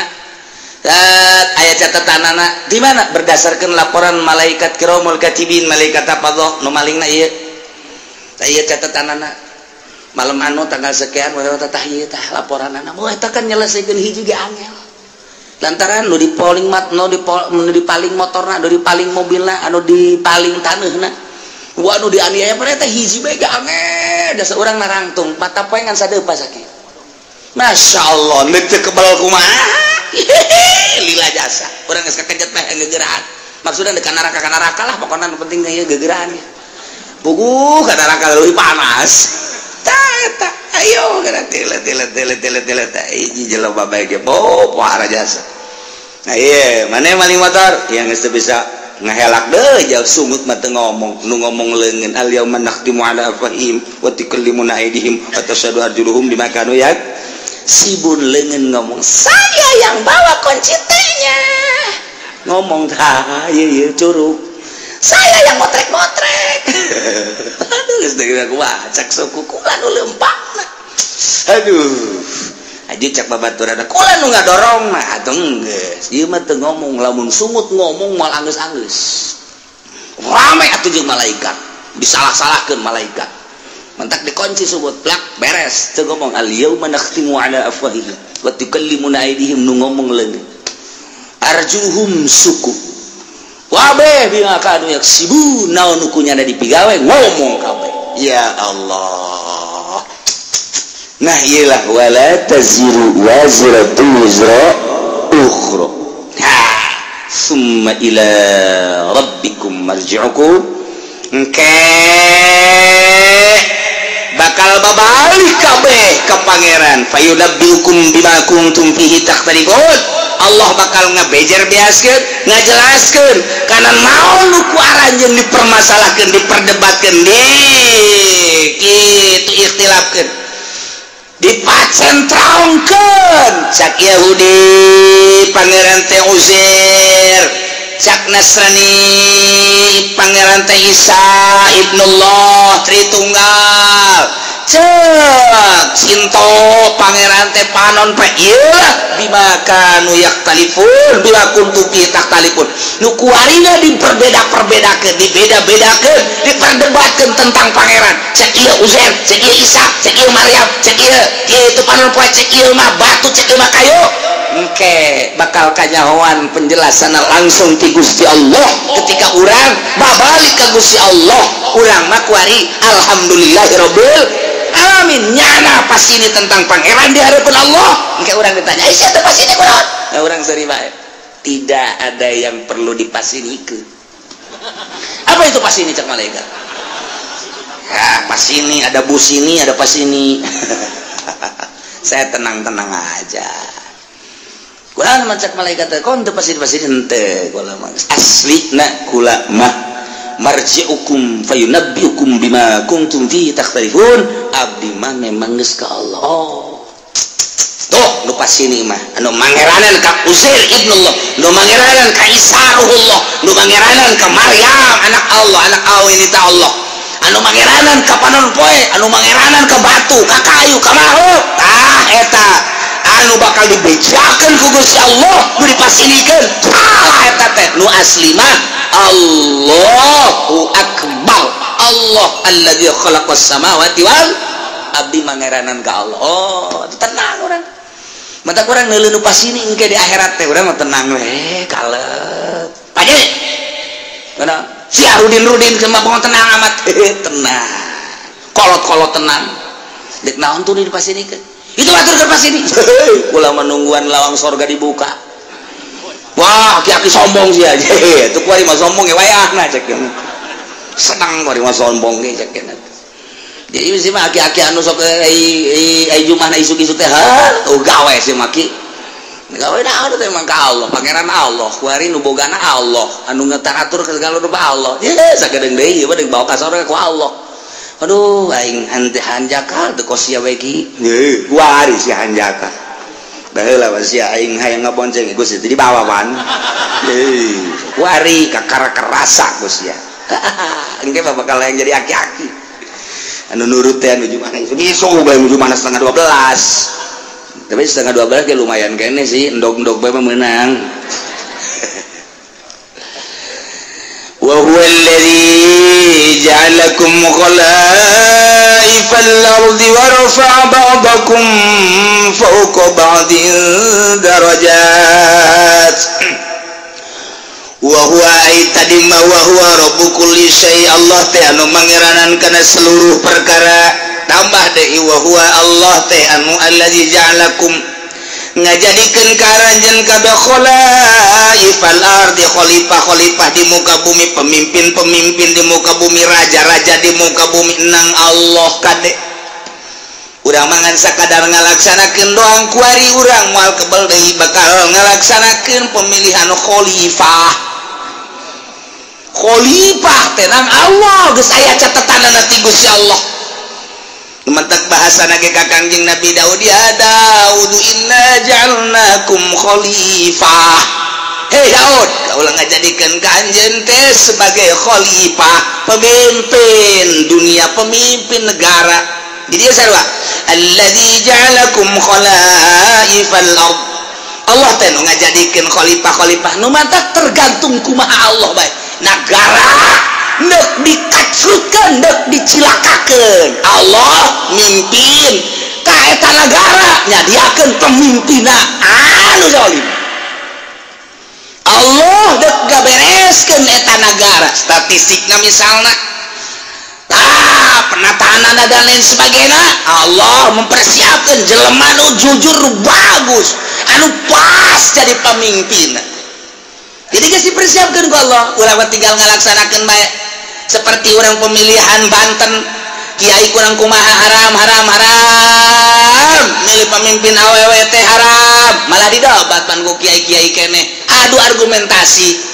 Aya catatanana di mana berdasarkan laporan malaikat kiramul katibin malaikat hafadzah nu malingna ieu. Tah ieu catatanana malam anu tanggal sekian tah ieu tah laporanana. Wah eta kan nyelesaikeun hiji ge angel. Lantaran nu dipaling mat nu dipaling motorna, nu dipaling mobilna, anu dipaling taneuhna. Wah nu dianiaya pada teh hiji bae ge angel. Dasar urang narangtung mata poe ngan sadeupa sakieu. Masya Allah, teu kebal kumaha. Lila jasa. Urang geus kakejet mah ngegerahan. Maksudna ka neraka lah pokona nu penting ieu gegeraan. Puguh ka neraka leuwih panas. Tah eta ayo kana tele tele tele tele tele tah hiji jelema bae ge oh pohara jasa. Nah ieu maneh maling motor yang geus teu bisa ngahelak deui jauh sungut mah teu ngomong nu ngomong leungeun al yauma nakhtimu ala afwahihim wa tukallimuna aydihim wa tashhadu arjuluhum bima kanu yak sibun leungeun ngomong saya yang bawa kunci T-nya ngomong tah ieu ieu curug saya yang motrek-motrek aduh geus deui kumaha cak suku kula nu leumpakna aduh aja cak babaturan kula nu ngadorong mah atuh geus ieu mah teu ngomong lamun sungut ngomong moal anggeus-anggeus rame atuh jeung malaikat disalah-salahkeun malaikat mantak dikunci sungut plak beres teu ngomong al yauma nakhtimu ala afwahihim wa tukallimuna aydihim nu ngomong leungeun arjuhum suku wabe bima kanu yaksibun naon nu kunyana dipigawe ngomong kabeh ya Allah. Nah iyalah wala taziru waziratu wizra ukhra. Ha summa ila rabbikum marji'ukum. Engke bakal babalik kabeh ka pangeran fayunabbiukum bima kuntum fihi takhtalifun. Allah bakal ngabejer beaskeun, ngajelaskeun kana naon nu ku aranjeun dipermasalahkeun, diperdebatkeun, di kitu ikhtilafkeun. Dipacentrongkeun cak Yahudi pangeran teh Uzair, cak Nasrani pangeran teh Isa ibnullah Tritunggal, cek Sinto pangeran teh panon pe ieu bima kanu yaktalifun bima kuntum fi takhtalifun nu kuarina diperbeda-perbedakeun, dibeda-bedakeun, diperdebatkeun tentang pangeran. Cek ieu Uzair, cek ieu Isa, cek ieu Maryam, cek ieu kieu panon poe, cek ieu mah batu, cek ieu mah kayu. Engke bakal kanyahoan penjelasan langsung ti Gusti Allah ketika urang babalik ka Gusti Allah. Urang mah kuari alhamdulillahirabbil alamin nyana pasini tentang pangeran di hadapan Allah. Engke urang ditanya, "Ai sia teh pasini kunaon?" Nah, urang seuri bae. Tidak ada yang perlu dipasinikeun. Apa itu pasini cak malaikat? Ya, pasini ada busini, ada pasini. Saya tenang-tenang aja. Kula mah cak malaikat teh kon teu pasini-pasini henteu kula mah. Aslina kula mah marji'ukum fayunabbiukum bima kuntum fihi takhtalifun. Abdi mah memang geus ka Allah. Tuh nu pasini mah anu mangeranan ka Uzair ibnullah, nu mangeranan ka Isa ruhullah, nu mangeranan ka Maryam anak Allah, anak awinita Allah, anu mangeranan ka panon poe, anu mangeranan ka batu, ka kayu, ka makhluk. Tah eta anu bakal dibejakeun ku Gusti Allah, nu dipasinikeun. Salah eta teh nu asli mah Allahu akbar. Allah alladzi khalaqas samawati wal abdi mangeranan ka Allah. Oh, tenang urang. Mata kurang neuleuh nu pasini engke di akhirat teh urang mah tenang we, kalep. Paje. Kana sia rudin-rudin kumaha pokon tenang amat. Tenang. Kolot-kolot tenang. Dek naon tuh di pasinikeun? Itu atur ke pasini. Kula menungguan lawang sorga dibuka. Wah, aki-aki sombong sih aja. Itu kuari mah sombong ya wayahna cek. Senang kuari mah sombong ge cek. Jadi sih mah aki-aki anu sok ai jumahna isuk-isuk teh heuh gawe sih maki. Gawe naon teh emang ka Allah, pangeran Allah, kuari nu bogana Allah, anu ngetaratur ka segala rupa Allah. Ye sagedeung deui ieu mah deuk bawa ka sorga ku Allah. Aduh aing hanjakal teu kos sia we ki. Heuh, kuari si hanjakal. Baheula mah sia aing hayang ngabonceng Gusti teh dibawa pan. Heuh, kuari kakara kerasa Gusti ya. Engke mah bakal hayang jadi aki-aki. Anu nurut teh anu jumana isuk bae jumana 11:30. Tapi 11:30 ge lumayan kene sih, endog-endog bae mah meunang. Wa huwa alladzi ja'alakum khalaifal ardi wa rafa'a ba'dakum fawqa ba'din darajat. Wa huwa ay tadi ma wa huwa rabbu kulli syai, Allah teh anu mangeranan kana seluruh perkara. Tambah deui wa huwa Allah teh anu allazi ja'alakum Ngajadikeun ka aranjeun kabeh khalaifal ardi khalifah-khalifah di muka bumi, pemimpin-pemimpin di muka bumi, raja-raja di muka bumi nang Allah kade. Urang mangan sakadar ngalaksanakeun doang kuari urang moal kebel deui bakal ngalaksanakeun pemilihan khalifah. Khalifah teh nang Allah geus aya catetanana ti Gusti Allah. Mentak bahasa nage ka Kangjeng Nabi Daud, ya Daud inna ja'alnakum khalifah. Hei Daud, kaulah ngajadikeun ka anjeun teh sebagai khalifah, pemimpin dunia, pemimpin negara. Di dieu sarua, alladzi ja'alakum khalaifal ard. Allah teh nu ngajadikeun khalifah-khalifah nu mantak tergantung kumaha Allah bae. Nagara nek dikacrutkeun, nek dicilakakeun, Allah mimpin ka eta nagara, nyadiakeun pemimpinna anu zalim. Allah dek gabereskeun eta nagara, statistikna misalna penataan dan lain sebagainya, Allah mempersiapkan jelema nu jujur, nu bagus, anu pas jadi pemimpin. Jadi geus dipersiapkeun ku Allah, urang mah tinggal ngalaksanakeun bae. Seperti orang pemilihan Banten, kiai kurang kumaha haram haram haram, milih pemimpin awewe teh haram, malah didobat pan ku kiai-kiai keneh, adu argumentasi.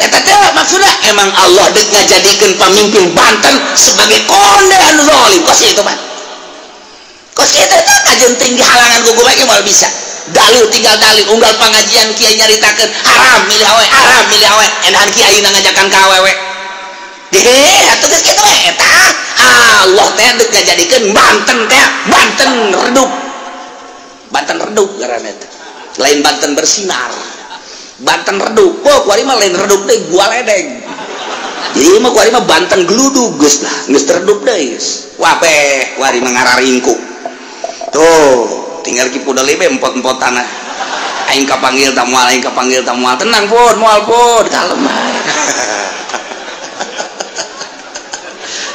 Eta teh maksudna emang Allah deuk ngajadikeun pemimpin Banten sebagai konde anu zalim, kos kitu pan. Kos kitu teh kajeun tinggi halangan ku bae moal bisa. Dalil tinggal dalil, unggal pengajian kiai nyaritakeun haram milih awewe, haram milih awewe, enahan kiai ngajakan ka awewe. Deh, atuh geus kitu we eta. Allah teh deuk ngajadikeun Banten teh Banten redup. Banten redup ngaranna teh. Lain Banten bersinar. Banten redup. Oh, kuari mah lain redup deui, gua ledeng. Jadi mah kuari mah Banten gludug geus lah, geus redup deui geus. Wabeh, kuari mah ngararingkuk. Tuh, tinggal ki pudel be empot-empot tanah. Aing kapanggil ta moal, aing kapanggil ta moal. Tenang pun, moal pun, kalem bae.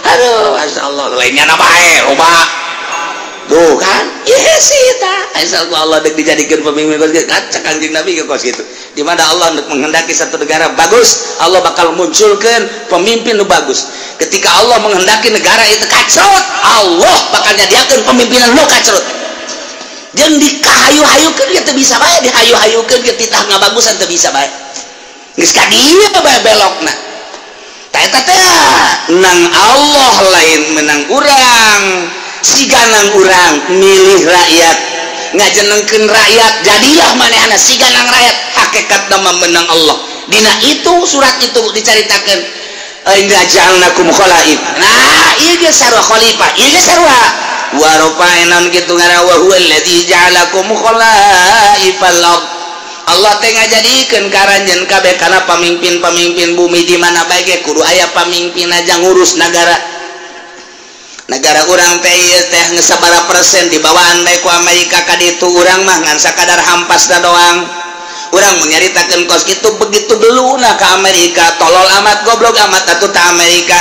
Aduh, masyaallah, lainnya na bae, loba. Tuh kan? Iya sih ta. Asal Allah dek dijadikeun pemimpin kos kitu, kacak Kangjeng Nabi ke kos kitu. Di mana Allah menghendaki satu negara bagus, Allah bakal munculkeun pemimpin nu bagus. Ketika Allah menghendaki negara itu kacrut, Allah bakal nyadiakeun pemimpinan nu kacrut. Jeung dikahayu-hayukeun ge teu bisa bae, dihayu-hayukeun ge titah ngabagusan teu bisa bae. Geus ka dieu bae belokna. Ta eta teh nang Allah lain menang urang. Siganang urang milih rakyat, ngajenengkeun rakyat, jadilah manehna siganang rakyat. Hakikatna mah menang Allah. Dina itu surat itu dicaritakeun, inna ja'alnakum khalaif. Nah, ieu ge sarua khalifah, ieu ge sarua wa rafa'na kitu ngaran wa huwa alladzi ja'alakum khalaifal ard. Allah teh ngajadikeun ka aranjeun kabeh kana pamimpin-pamimpin bumi di mana bae ge kudu aya pamimpin aja ngurus nagara. Negara urang teh ieu teh geus sabaraha persen dibawaan bae ku Amerika ka ditu, urang mah ngan sakadar hampasna doang. Urang menyaritakeun kos kitu begitu geluna ka Amerika, tolol amat goblok amat atuh ta Amerika.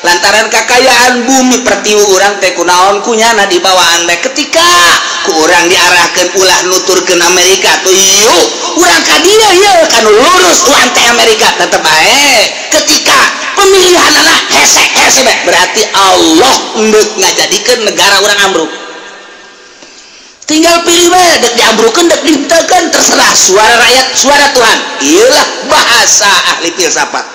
Lantaran kakayaan bumi pertiwi urang teh kunaon kunyana dibawaan bae ketika ku urang diarahkeun ulah nuturkeun Amerika tuh yuk urang ka dieu ieu kanu lurus urang teh Amerika tetep bae. Ketika pemilihan anak hese-hese bae berarti Allah endek ngajadikeun negara urang ambruk. Tinggal pilih bae dek diambrukeun dek dihenteukeun terserah suara rakyat suara Tuhan. Iyalah bahasa ahli filsafat.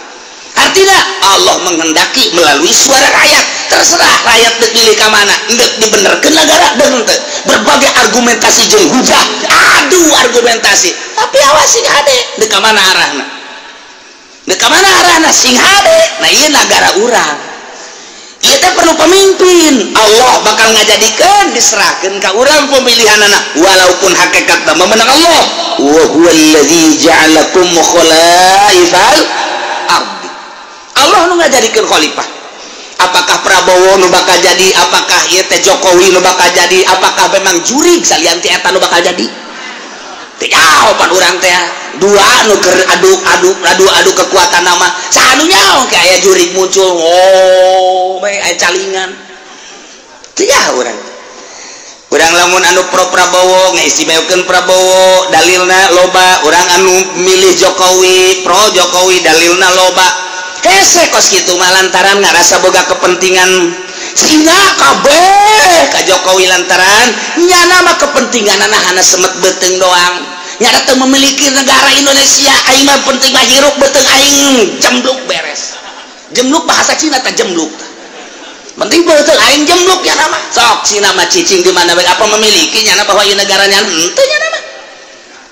Artinya Allah menghendaki melalui suara rakyat, terserah rakyat dek pilih ka mana, endek dibenerkeun negara dek henteu. Berbagai argumentasi jeung hujah, adu argumentasi, tapi awas sing hade dek ka mana arahna. Dek ka mana arahna sing hade. Nah ieu nagara urang. Ieu teh perlu pemimpin. Allah bakal ngajadikeun diserahkeun ka urang pemilihanana walaupun hakikatna memenang Allah. Wa huwallazi ja'alakum khalaifal ardi. Allah nu ngajadikeun khalifah. Apakah Prabowo nu bakal jadi, apakah ieu teh Jokowi nu bakal jadi, apakah memang jurig salian ti eta nu bakal jadi? Teu jawaban urang teh. Dua nu keur adu kekuatan nama saha nu nyaho ke aya jurig muncul, oh bae aya calingan. Teu nyaho urang. Urang lamun anu pro Prabowo ngaistimewakeun Prabowo dalilna loba, urang anu milih Jokowi pro Jokowi dalilna loba. Hese kos kitu mah lantaran ngarasa boga kepentingan Cina kabeh ka Jokowi lantaran nyana mah kepentinganana hana semet beuteung doang. Nyana teu memiliki negara Indonesia, aing mah penting mah hirup beuteung aing jembluk beres. Jembluk bahasa Cina teh jembluk. Penting betul aing jembluk ya nama sok Cina mah cicing di mana bae apa memiliki nyana bahwa ieu negaranya henteu nya nama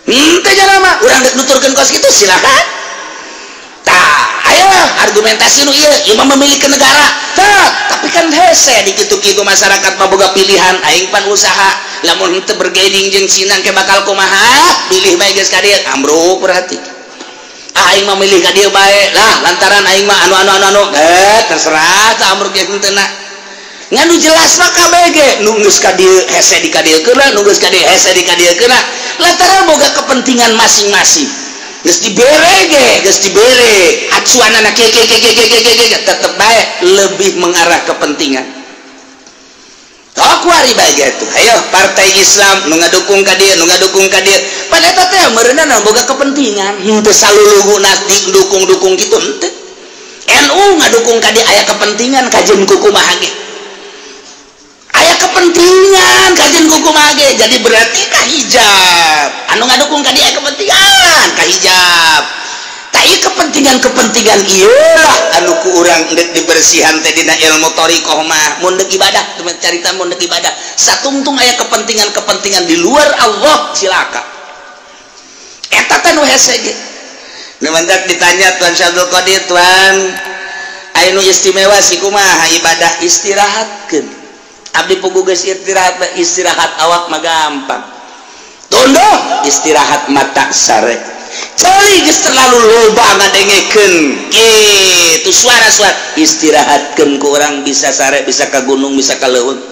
henteu nya nama urang deuk nuturkeun kos kitu silakan. Tah ayo argumentasi nu ieu ieu mah memiliki negara tah tapi kan hese di kitu-kitu masyarakat mah boga pilihan aing pan usaha lamun henteu bergaining jeung Cina ke bakal kumaha pilih bae geus ka dieu ambruk berarti aing mah milih ka dieu bae lah lantaran aing mah anu anu anu anu terserah tah amruk ge henteu na ngan nu jelas mah KBG nu geus ka dieu hese di ka dieu keuna nu geus ka dieu hese di ka dieu keuna lantaran boga kepentingan masing-masing geus dibere ge geus dibere acuanana ke ke ke ke ke ke tetep bae lebih mengarah kepentingan. Kuari bae tuh ayo partai Islam nu ngadukung ka dieu nu ngadukung ka dieu pan eta teh meureunna boga kepentingan henteu saluluguna dukung-dukung kitu henteu. NU ngadukung ka dieu aya kepentingan kajeun kumaha ge aya kepentingan kajeun kumaha ge jadi berarti ka hijab anu ngadukung ka dieu aya kepentingan ka hijab. Tah ieu kepentingan-kepentingan ieu lah anu ku urang deuk dibersihan teh dina ilmu thariqah mah mun deuk ibadah carita mun deuk ibadah satungtung aya kepentingan-kepentingan di luar Allah cilaka eta teh nu hese ge. Nu mantak ditanya Tuan Syekh Abdul Qadir, Tuan aya nu istimewa si kumaha ibadah istirahatkeun abdi puguh geus istirahat istirahat awak mah gampang tunduh istirahat mata sare celi geus terlalu loba ngadengekeun kitu suara-suara istirahatkeun ku urang bisa sare bisa ka gunung bisa ka leuweung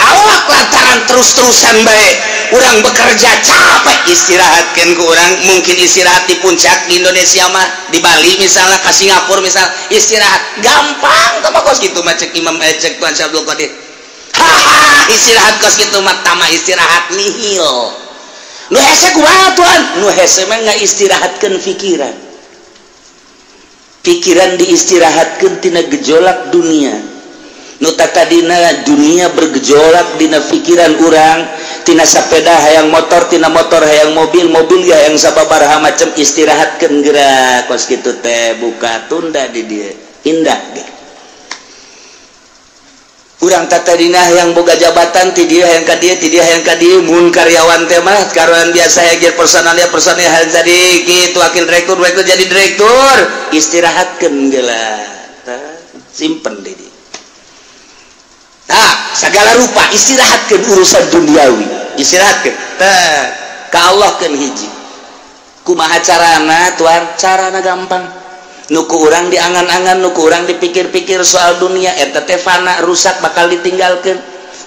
awak lantaran terus-terusan bae urang bekerja capek istirahatkeun ku urang mungkin istirahat di puncak di Indonesia mah di Bali misalnya ka Singapura misalnya istirahat gampang tah kos kitu mah cek Imam cek Tuan Syekh Abdul Qadir haha istirahat kos kitu mah tama istirahat nihil. Nu hese kumaha Tuhan? Nu hese mah ngaistirahatkeun pikiran. Pikiran diistirahatkeun tina gejolak dunia. Nu tatadina dunia bergejolak dina pikiran urang, tina sapeda hayang motor, tina motor hayang mobil, mobil ge hayang sababaraha macam istirahatkeun geura kos kitu teh buka tunda di dieu. Indah ge. Urang tatadina yang boga jabatan ti dieu hayang ka dieu ti dieu hayang ka dieu mun karyawan teh mah karyawan biasa hayang jadi personalnya personalnya hayang jadi kitu wakil direktur direktur jadi direktur istirahatkeun geula simpen di dieu. Tah segala rupa istirahatkeun urusan duniawi istirahatkeun tah ka Allah keun hiji kumaha carana Tuhan carana gampang nu ku urang diangan-angan nu ku urang dipikir-pikir soal dunia eta teh fana rusak bakal ditinggalkeun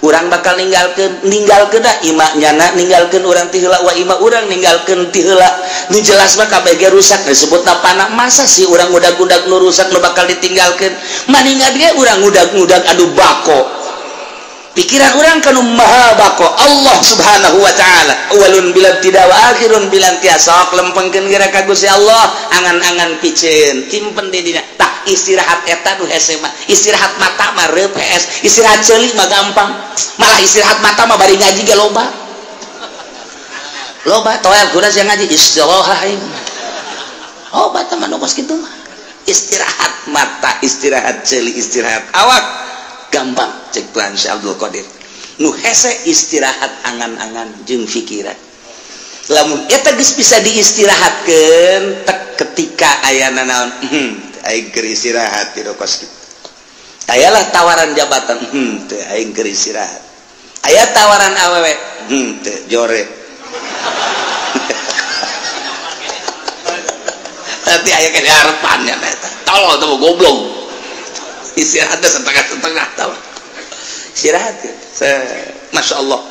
urang bakal ninggalkeun ninggalkeun da ima nyana ninggalkeun urang ti heula wa ima urang ninggalkeun ti heula nu jelas mah kabeh ge rusak disebutna fana masa sih urang ngudag-ngudag nu rusak nu bakal ditinggalkeun maningan ge urang ngudag-ngudag anu bako pikiran urang kanu maha bako Allah subhanahu wa ta'ala awalun bila tidak wa akhirun bila intiha sok lempengkeun geura ka Gusti Allah angan-angan piceun simpen di dina tah istirahat eta nu hese mah istirahat mata mah reup hees istirahat ceuli mah gampang malah istirahat mata mah bari ngaji ge loba loba toel guna sia ngaji istirahat aing loba teh mah nu kos kitu mah istirahat mata istirahat ceuli istirahat awak gampang cek Tuhan Syekh Abdul Qadir nu hese istirahat angan-angan jeung pikiran lamun eta geus bisa diistirahatkeun tek ketika ayana naon aing keur istirahat di kos kitu ayalah tawaran jabatan teu aing keur istirahat aya tawaran awewe teu jore nanti aya ke harapan nya eta tolol teh goblok istirahatnya setengah-setengah tahu istirahat Masya Allah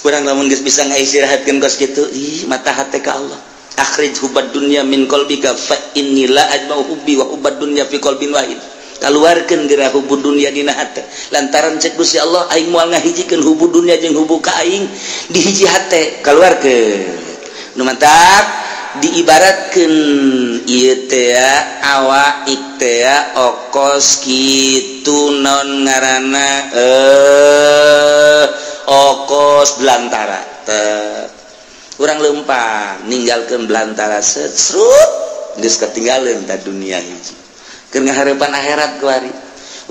urang lamun geus bisa ngaistirahatkeun kos kitu ih mata hate ka Allah akhrij hubbad dunya min qalbika fa inni la ajma'u hubbi wa hubbad dunya fi qalbin wahid. Kaluarkeun geura hubbu dunya dina hate. Lantaran cek Gusti Allah aing moal ngahijikeun hubbu dunya jeung hubbu ka aing di hiji hate, kaluarkeun. Nu mantak diibaratkeun ieu teh awak teh okos kitu naon ngaranna okos belantara teh. Urang leumpang ninggalkeun belantara serut geus ketinggalan ta dunia hiji. Keur ngahareupan akhirat kuari.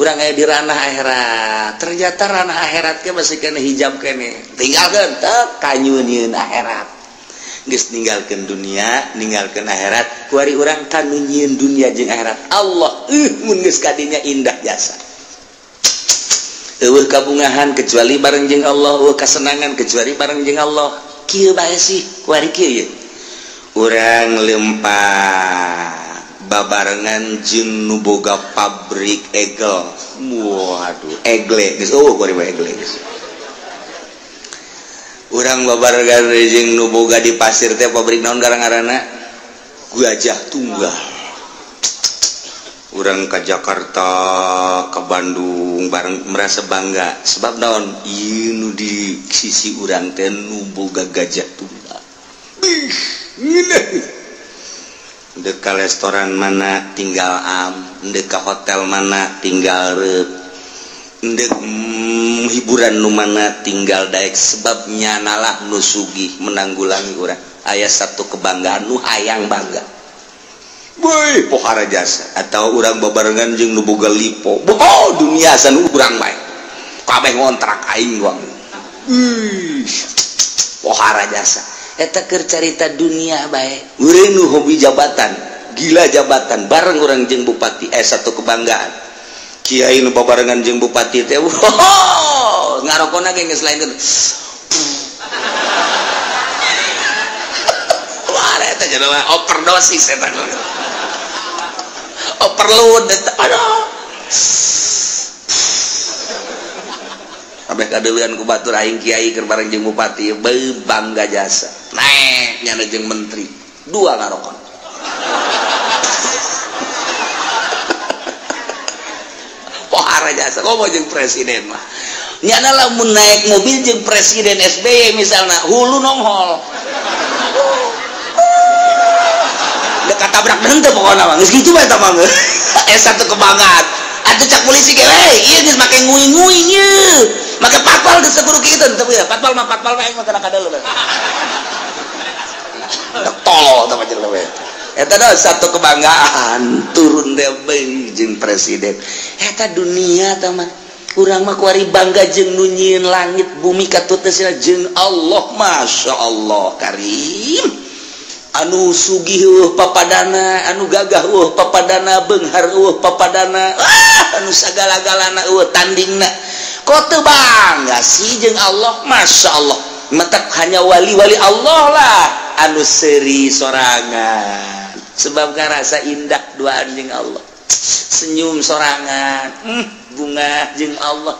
Urang aya di ranah akhirat. Ternyata ranah akhirat ge masih kena hijab kene. Tinggalkeun teh kanyunieun akhirat. Geus ninggalkeun dunia, ninggalkeun akhirat, kuari urang kanu nyieun dunia jeung akhirat. Allah mun geus kadinya indah jasa. Eueuh kabungahan kecuali bareng jeung Allah, eueuh kasenangan kecuali bareng jeung Allah. Kieu bae sih kuari kieu ye. Urang lempang babarengan jeung nu boga pabrik egel. Waduh, egle geus eueuh kuari mah egle geus. Urang babarengan jeung nu boga di pasir teh pabrik naon ngaranna? Gajah Tunggal. Urang ka Jakarta, ka Bandung bareng merasa bangga sebab naon? Ieu nu di sisi urang teh nu boga Gajah Tunggal. Ih, ngeunah. Ndek ka restoran mana tinggal am, ndek ka hotel mana tinggal reup, ndek hiburan nu mana tinggal daek, sebab nyanalah nu sugih menanggulangi urang. Aya satu kebanggaan nu hayang bangga. Woi, pohara jasa atau urang babarengan jeung nu boga lipo. Boh, dunia san urang bae. Kabeh ngontrak aing doang. Ih, pohara jasa. Eta keur carita dunia bae. Urang nu hobi jabatan, gila jabatan, bareng urang jeung bupati satu kebanggaan. Kiai nu babarengan jeung bupati teh, wow, ngarokona ge geus lain. Wah, eta jelema overdosis eta. Overload eta. Aduh. Kabeh kadeuleun ku batur aing kiai keur bareng jeung bupati, beuh bangga jasa. Naek nyana jeung menteri, dua ngarokon. Pohara jasa komo jeung presiden mah. Nyana lamun naik mobil jeung presiden SBY misalna, hulu nonghol. Dekat tabrak henteu pokona mah. Geus kitu bae eta mah. Satu kebanggaan. Atuh cak polisi ge we, ieu geus make nguing-nguing ieu. Make patpal geus kudu kitu teu ya. Patpal mah patpal mah aing mah kana kadeuleu. Tolol tah jelema we. Eta dah satu kebanggaan turun teh jeung presiden. Eta dunia tah mah. Urang mah kuari bangga jeung nu nyieun langit bumi katut teh jeung Allah, Masya Allah Karim. Anu sugih eueuh papadana, anu gagah eueuh papadana, beunghar eueuh papadana, anu sagala-galana eueuh tandingna. Kok teu bangga sih jeung Allah, Masya Allah. Matak hanya wali-wali Allah lah anu seuri sorangan. Sebab ngarasa indah duaan jeung Allah. Senyum sorangan, bunga jeung Allah.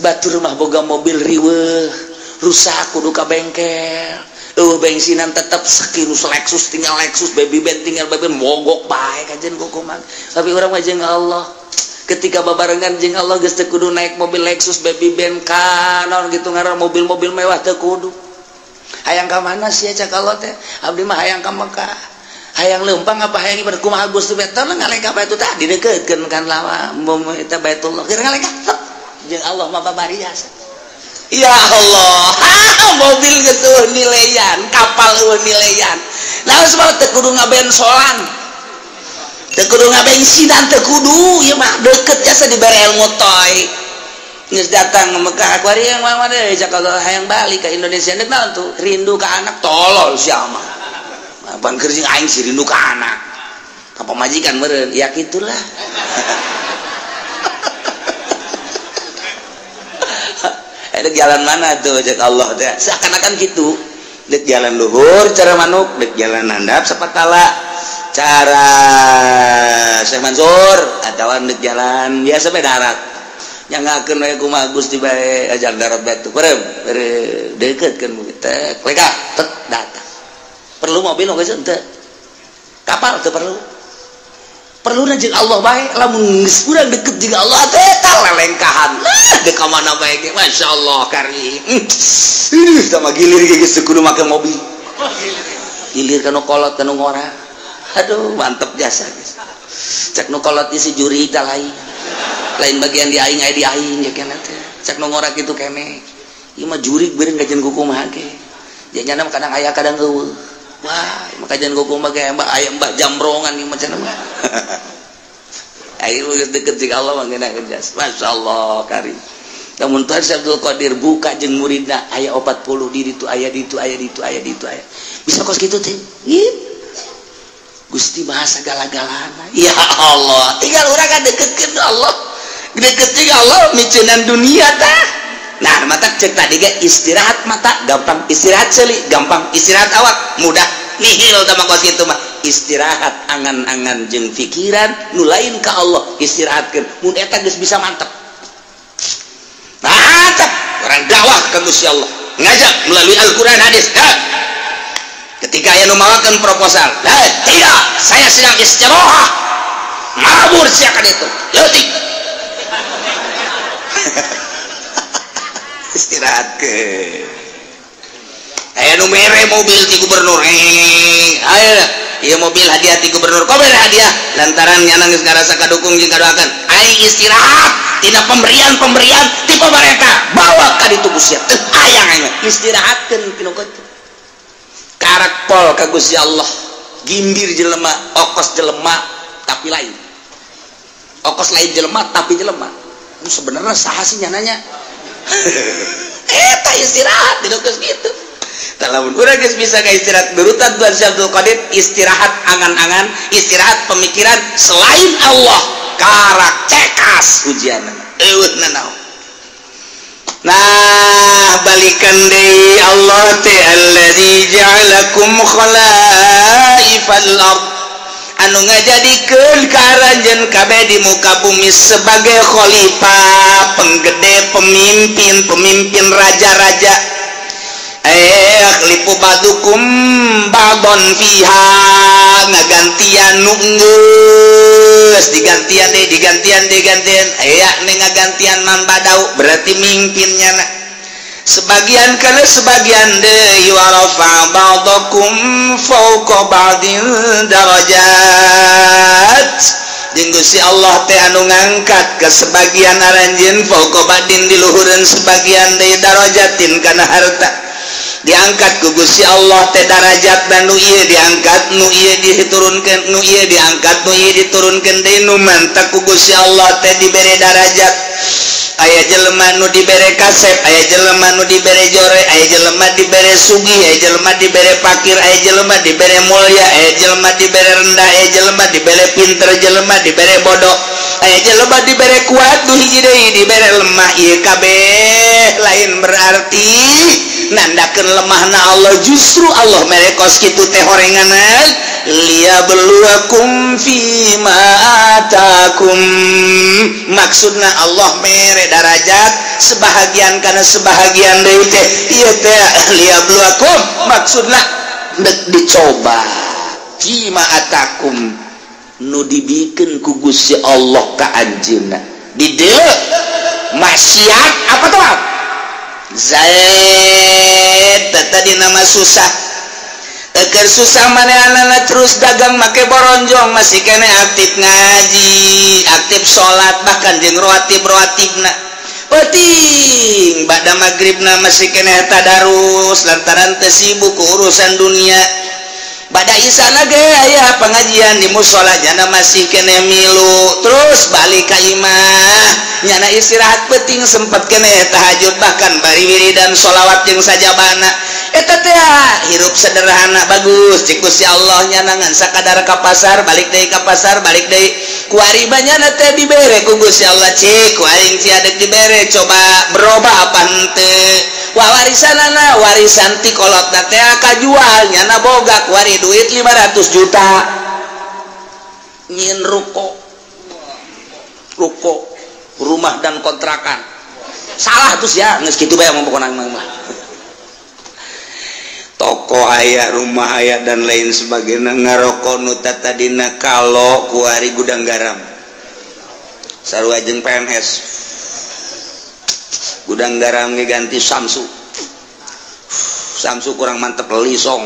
Batur mah boga mobil riweuh, rusak kudu ka bengkel. Bensinan tetep sekirus Lexus tinggal Lexus, baby band tinggal baby band, mogok bae kajen kukuman. Tapi urang mah jeung Allah. Ketika babarengan jeung Allah geus teu kudu naik mobil Lexus, baby band ka naon gitu ngaran mobil-mobil mewah teu kudu. Hayang ka mana sia cak Allah teh? Abdi mah hayang ka Mekah. Hayang leumpang apa hayang ibadah kumaha Gusti teh ngalengkah bae tah didekeutkeun kan lawa eta Baitullah. Keur ngalengkah jeung Allah mah babari jasa. Ya Allah, mobil geus eueuh nileyan, kapal eueuh nileyan. Nah, sebab teu kudu ngabensolan. Teu kudu ngabensinan, teu kudu ieu mah deukeut jasa dibere ilmu toy. Geus datang ke Mekah, kuari yang mana deui cak Allah hayang balik ka Indonesia deuk naon tuh? Rindu ka anak tolol sia mah. Apaan keur jeung aing sih rindu ka anak. Ka pamajikan meureun, ya kitulah. Dek jalan mana tuh cek Allah teh seakan-akan gitu. Dek jalan luhur cara manuk, dek jalan handap sapatala cara Syekh Mansur atawa dek jalan biasa bae darat. Nyangakeun we kumaha Gusti bae jalan darat bae tuh. Perem dekeutkeun teh leka tet datang. Perlu mobil geus henteu. Kapal teu perlu. Perluna jeung Allah bae, lamun geus urang deket jeung Allah teh tah lelengkahan. Lah dek ka mana bae ge masyaallah karim. Ih sama gilir ge geus kudu make mobil. Gilir ka nu kolot ka nu ngora. Aduh mantep jasa geus. Cek nu kolot isi juri tah lain. Lain bagian di aing aya di aing ya kana teh. Cek nu ngora kitu kene. Ieu mah jurig beureun kajian kumaha ge. Janyana kadang aya kadang eueuh. Wah, maka jangan kuku mah kayak mbak ayam mbak jambrongan yang macam apa? Ayo deket jeung Allah mah ngeunah jas. Masyaallah karim. Lamun Tuhan Syekh Abdul Qadir buka jeung muridna aya 40 di ditu aya ditu aya ditu aya ditu aya. Bisa kos kitu teh. Gusti maha sagala-galana. Ya Allah, tinggal urang ka deketkeun Allah. Deket jeung Allah miceunan dunia tah. Nah, mata cek tadi ge istirahat mata gampang, istirahat seuli gampang, istirahat awak mudah. Nihil tah mah kos kitu mah. Istirahat angan-angan jeung pikiran nu lain ka Allah istirahatkeun. Mun eta geus bisa mantep. Mantep orang dakwah ka Gusti Allah. Ngajak melalui Al-Qur'an hadis. Ha. Ketika aya nu mawakeun proposal, tidak, saya sedang istirahat. Mabur sia ka ditu. Leutik. Istirahat ke aya nu mere mobil ti gubernur, ayo ieu mobil hadiah ti gubernur, kok mere hadiah lantaran nya geus ngarasa kadukung jeung kadoakeun aing istirahat tina pemberian-pemberian ti pamarentah bawa ka ditu Gusti teu hayang aing istirahatkeun pinu kitu karak pol ka Gusti Allah gimbir jelema okos jelema tapi lain okos lain jelema tapi jelema sebenarnya saha sih nyananya eta istirahat di geus kitu. Tah lamun urang geus bisa ka istirahat berutan Tuhan Syekh Abdul Qadir istirahat angan-angan, istirahat pemikiran selain Allah karak cekas ujianna. Eueuh nanaon. Nah, balikan deui Allah teh allazi ja'alakum khalaifal ard. Anu ngajadikeun ka aranjeun kabeh di muka bumi sebagai khalifah, penggede, pemimpin, pemimpin raja-raja. Khalifu ba'dukum ba'don fiha, ngagantian nu geus digantian deui, digantian digantian. Aya nu ngagantian man badau berarti mimpinnya na. Sebagian kana sebagian deui wa rafa ba'dakum fawqa ba'din darajat. Jeung Gusti Allah teh anu ngangkat ke sebagian aranjeun fawqa ba'din di luhureun sebagian deui darajatin kana harta. Diangkat ku Gusti Allah teh darajat dan nu ieu diangkat, nu ieu diturunkeun, nu ieu diangkat, nu ieu diturunkeun deui nu mantak ku Gusti Allah teh dibere darajat. Aya jelema nu dibere kasep, aya jelema nu dibere jore, aya jelema dibere sugih, aya jelema dibere pakir, aya jelema dibere mulia, aya jelema dibere rendah, aya jelema dibere pinter, jelema dibere bodoh, aya jelema dibere kuat, nu hiji deui dibere lemah. Ieu kabeh lain berarti nandakeun lemahna Allah, justru Allah mere kos kitu teh horenganan liyabluwakum fima atakum. Maksudna Allah mere darajat sebahagian kana sebahagian deui teh ieu teh liyabluwakum maksudna dek dicoba fima atakum nu dibikeun ku Gusti Allah ka anjeunna di dieu maksiat apa tuh Zaid tadi nama susah eker susah manehanana terus dagang make boronjong masih kene aktif ngaji aktif salat bahkan jeung rawatib-rawatibna penting ba'da magribna masih kene tadarus lantaran teu sibuk ku urusan dunia ba'da isana ge aya pengajian di musala jana masih kene milu terus balik ka imah nyana istirahat penting sempat kene tahajud bahkan bari wiridan sholawat jeung sajabana eta teh hirup sederhana bagus cik Gusti Allah nyana ngan sakadar ka pasar balik deui ka pasar balik deui kuari nyana teh dibere ku Gusti Allah cik ku aing ciadek dibere coba berubah apa henteu wa warisanana warisan ti kolotna teh kajual nyana boga kuari duit 500 juta nyin ruko ruko rumah dan kontrakan salah terus ya geus kitu bae mah pokona mah. Toko aya, rumah aya dan lain sebagainya. Ngarokok nu tadina kalau kuari gudang garam. Sarua jeung PNS. Gudang garam ge ganti Samsu. Samsu kurang mantep lisong.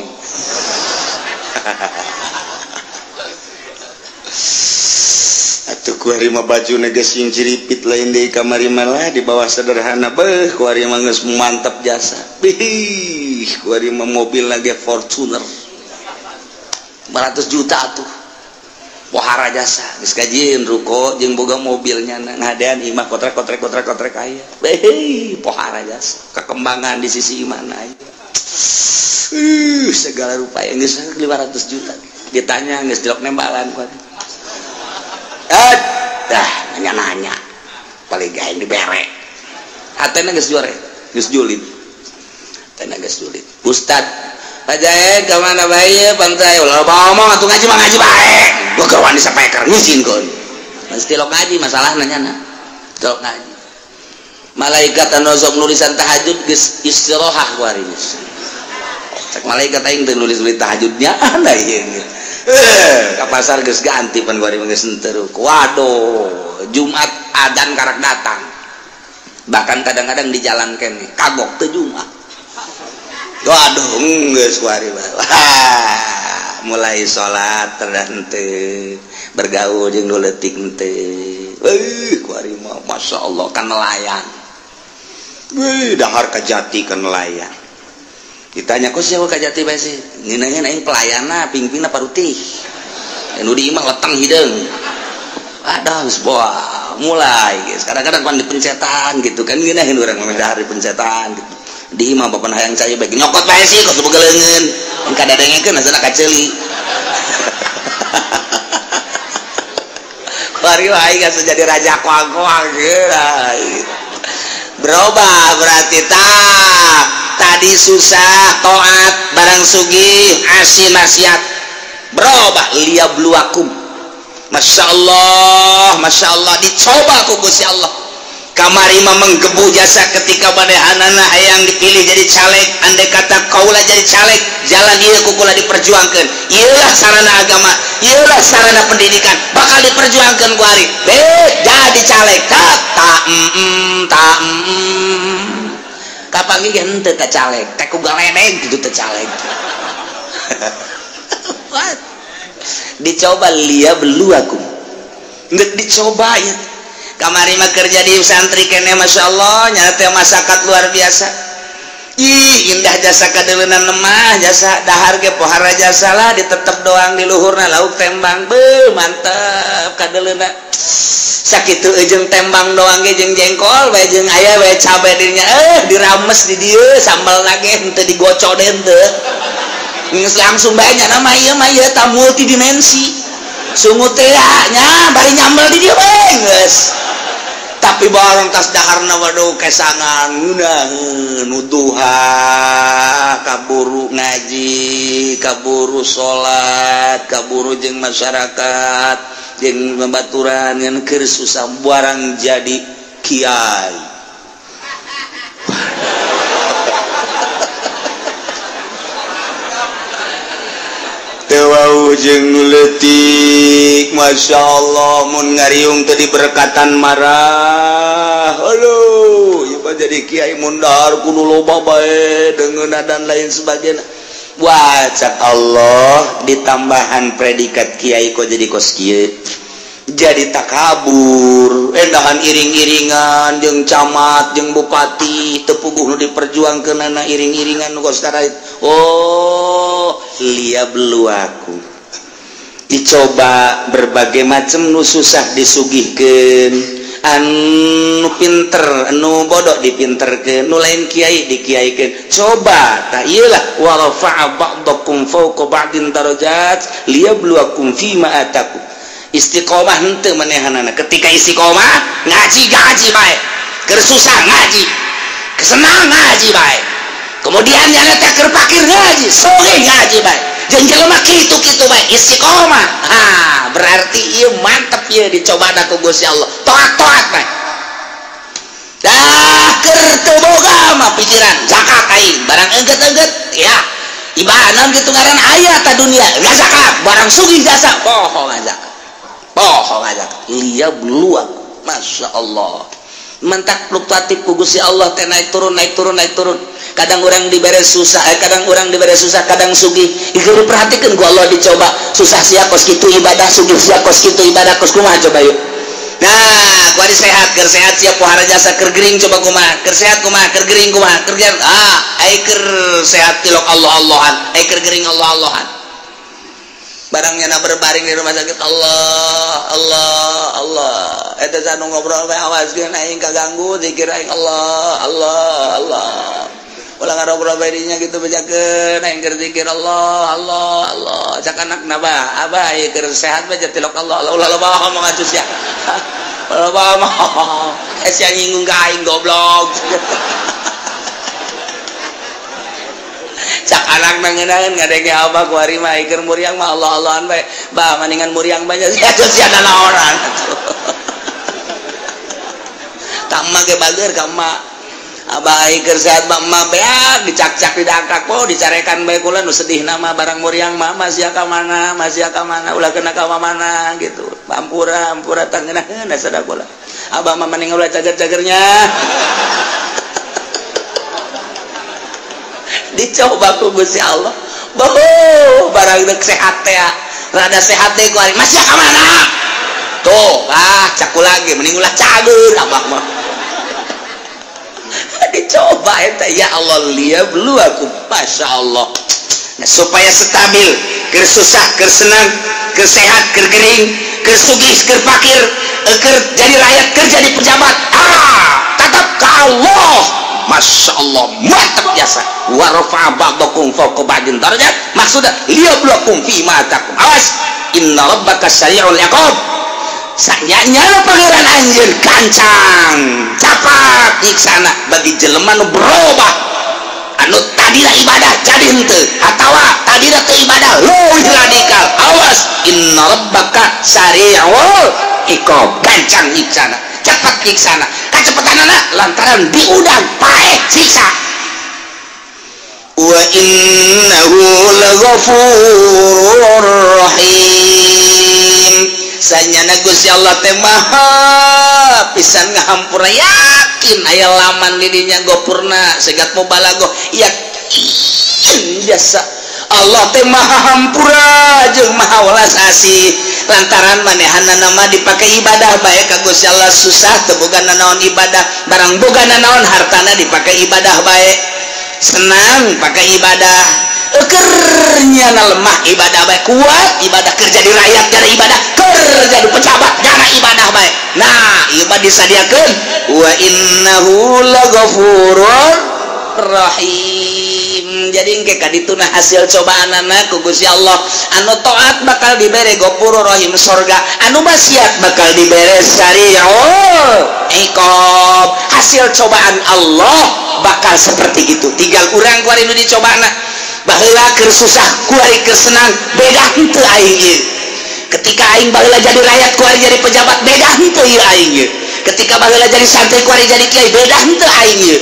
Atuh kuari mah bajuna geus sing ciripit lain deui kamari mah di bawah sederhana beuh kuari mah geus mantep jasa. Bih, kuari mah mobil lagi Fortuner 500 juta atuh. Pohara jasa geus kajieun ruko jeung boga mobilnya ngadean imah kotrek-kotrek aya. Bih, pohara jasa kekembangan di sisi imahna aya. Segala rupa yang geus 500 juta. Ditanya geus jelok nembalan kuari. Dah nanya-nanya paling gaeng dibere hatena geus juare geus julid hatena geus julid. Ustad Pajae ka mana bae pantai ulah ngomong atuh ngaji mah ngaji bae gua gawan di sapeker ngizinkeun mesti lo ngaji masalahna nyana lo ngaji malaikat anu sok nulisan tahajud geus istirahat kuari cek malaikat aing teu nulis-nulis tahajudnya anda ieu. Ka pasar geus ganti pan kuari geus henteu. Waduh, Jumat adan karak datang. Bahkan kadang-kadang di jalan kene kagok teu Jumat. Waduh, geus kuari mah. Mulai salat henteu, bergaul jeung nu leutik henteu. Kuari mah masyaallah kan nelayan. Wih, dahar kajati kan nelayan. Ditanya kok siapa kajati bae sih? Ngeuneuheun aing pelayana pingpingna parutih. Nu di imah leteng hideung. Aduh, geus boa, mulai geus. Kadang-kadang pan dipencetan gitu kan ngeunaheun urang mah dahar dipencetan gitu. Di imah bapan hayang cai bae nyokot bae sih kos boga leungeun. Engka kadadengekeun asana kaceuli. Kuari aing geus jadi raja koang-koang gitu. Berubah berarti tak tadi susah taat barang sugih asi maksiat berubah liyabluwakum. Masya Allah dicoba ku Gusti Allah. Kamari mah menggebu jasa ketika badehanana hayang dipilih jadi caleg, andai kata kaula jadi caleg jalan ieu ku kula diperjuangkeun, ieulah sarana agama, ieulah sarana pendidikan bakal diperjuangkeun ku ari jadi caleg tak ta ta kapan ge henteu ka caleg teh ku galedeg kitu teh caleg. Dicoba liyabluwakum, geus dicoba ieu. Kamari mah kerja di santri kene Masya Allah nyana teh masakat luar biasa. Ih indah jasa kadeleunan lemah jasa dahar ge pohara jasa lah ditetep doang di luhurna lauk tembang beuh mantep kadeleuna. Sakitu jeung tembang doang ge jeung jengkol bae jeung aya bae cabe dirinya dirames di dieu sambal ge henteu digocok deui henteu. Geus langsung bae nya mah ieu mah ieu ta multidimensi. Sungut teh nya bari nyambel di dieu bae geus. Tapi barang tas daharna waduh kesangan ngeunaheun nuduha kaburu ngaji kaburu salat kaburu jeung masyarakat jeung babaturan ngan keur susah barang jadi kiai. Teu wau jeung nu leutik Masya Allah mun ngariung teu diberkatan marah. Aduh, ieu mah jadi kiai mun dahar kudu loba bae deungeunna dan lain sebagainya. Wah, cak Allah ditambahan predikat kiai kok jadi kos kieu. Jadi takabur, endahan iring-iringan jeung camat jeung bupati teu puguh nu diperjuangkeunana iring-iringan nu kos karait. Oh, liyabluwakum. Dicoba berbagai macam nu susah disugihkeun, anu pinter, anu bodoh dipinterkeun, nu lain kiai dikiaikeun. Coba tah ieu lah wa rafa'a ba'dakum fawqa ba'din darajat liyabluwakum fima atakum. Istiqomah henteu manehanana. Ketika istiqomah ngaji gaji bae, keur susah ngaji, kesenang ngaji bae. Kemudian nyana teh keur pakir ngaji, sugih ngaji bae. Jeung jelema kitu-kitu bae istiqomah. Ha, berarti ieu mantep ieu dicobana ku Gusti Allah. Toat-toat bae. Dah keur teu boga mah pikiran zakat aing, barang engget-engget ya. Ibadah gitu ngaran aya ta dunia zakat barang sugih jasa poho zakat. Poho zakat. Liyabluwakum. Masya Allah. Mentak fluktuatif ku Gusti Allah teh naik turun naik turun naik turun. Kadang orang dibere susah, kadang orang dibere susah, kadang sugih. Ieu diperhatikeun ku Allah dicoba. Susah sia kos kitu ibadah, sugih sia kos kitu ibadah kos kumaha coba yuk. Nah, kuari sehat, keur sehat sia pohara jasa keur gering coba kumaha, keur sehat kumaha, keur gering kumaha, keur ai keur sehat tilok Allah-Allahan, ai keur gering Allah-Allahan. Barangnya na berbaring di rumah sakit Allah Allah Allah eta sanu ngobrol bae awaskeun aing kaganggu zikir aing Allah Allah Allah ulah ngarobrol bae dinya kitu bejakeun aing keur zikir Allah Allah Allah cak anakna bah abah ieu keur sehat bae tilok Allah Allah ulah loba ngomong atuh sia ulah loba ngomong sia nyinggung ka aing goblok. Cak anak nangenaeun ngadenge abah ku ari mah keur muriang mah Allah-Allahan bae. Bah maningan muriang banyak sia sia nanaonan. Ka emak ge bager ka emak. Abah keur sehat bah emak beak dicakcak didangkak po dicarekan bae kula nu sedihna mah barang muriang mah masih ka mana masih ka mana ulah kena ka mana gitu. Ampura ampura tangeunaheun sada kula. Abah mah maningan ulah cager-cagernya. Dicoba ku Gusti Allah. Boh, barang deuk sehat teh. Rada sehat teh ku ari masih ka mana? Tuh, ah caku lagi mending ulah cager abah mah. Dicoba eta ya Allah liyabluwakum. Masya Allah. Nah, supaya stabil, keur susah, keur senang, keur sehat, keur gering, keur sugih, keur fakir, keur jadi rakyat, keur jadi pejabat. Ah, tetap ka Allah. Masya Allah mantap jasa wa rafa'a ba'dakum fawqa ba'din darajat maksudnya liyabluwakum fi ma atakum. Awas inna rabbaka sari'ul iqab. Sanyanya pangeran anjeun gancang capat nyiksana bagi jelema nu berubah anu tadina ibadah jadi henteu atawa tadina teu ibadah leuwih radikal. Awas inna rabbaka sari'ul iqab, gancang nyiksana cepat nyiksana kacepetanana lantaran diundang paeh siksa. Wa innahu laghafurur rahim. Sanyana Gusti Allah teh maha pisan ngahampura, yakin aya laman di dinya gopurna segat mubalago yakin biasa Allah teh maha hampura jeung maha welas asih. Lantaran manehanna mah dipake ibadah bae ka Gusti Allah susah teu boga nanaon ibadah, barang boga nanaon hartana dipake ibadah bae, senang pakai ibadah, keur nyana lemah ibadah bae, kuat ibadah, keur jadi rakyat jadi ibadah, keur jadi pejabat jana ibadah bae. Nah ieu mah disadiakeun wa innahu laghafurur rahim. Jadi engke kadituna hasil cobaanana ku Gusti Allah. Anu taat bakal dibere ghafurur rahim sorga, anu maksiat bakal dibere sari'ul iqab. Hasil cobaan Allah bakal seperti itu. Tinggal urang kuari nu dicobana. Baheula keur susah kuari keur senang, beda henteu aing ieu. Ketika aing baheula jadi rakyat kuari jadi pejabat, beda henteu ieu aing ieu. Ketika baheula jadi santri kuari jadi kiai, beda henteu aing ieu.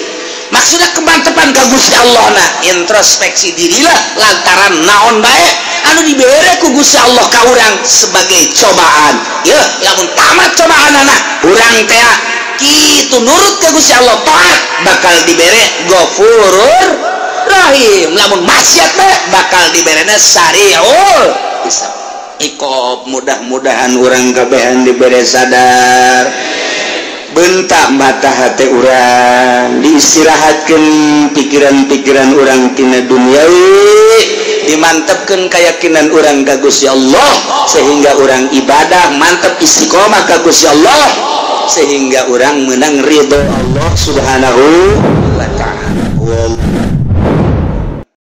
Maksudnya kemantepan ka Gusti Allah na introspeksi dirilah lantaran naon bae anu dibere ku Gusti Allah ka urang sebagai cobaan. Yeuh, lamun tamat cobaanana urang teh kitu nurut ka Gusti Allah taat bakal dibere Ghafurur Rahim. Lamun maksiat bae bakal diberena sari'ul hisab. Iqab. Mudah-mudahan urang kabehan dibere sadar. Bentak mata hati urang diistirahatkan pikiran-pikiran urang tina duniawi, dimantepkan keyakinan urang ka Gusti Allah sehingga urang ibadah mantep istiqomah ka Gusti Allah sehingga urang menang ridho Allah Subhanahu wa ta'ala.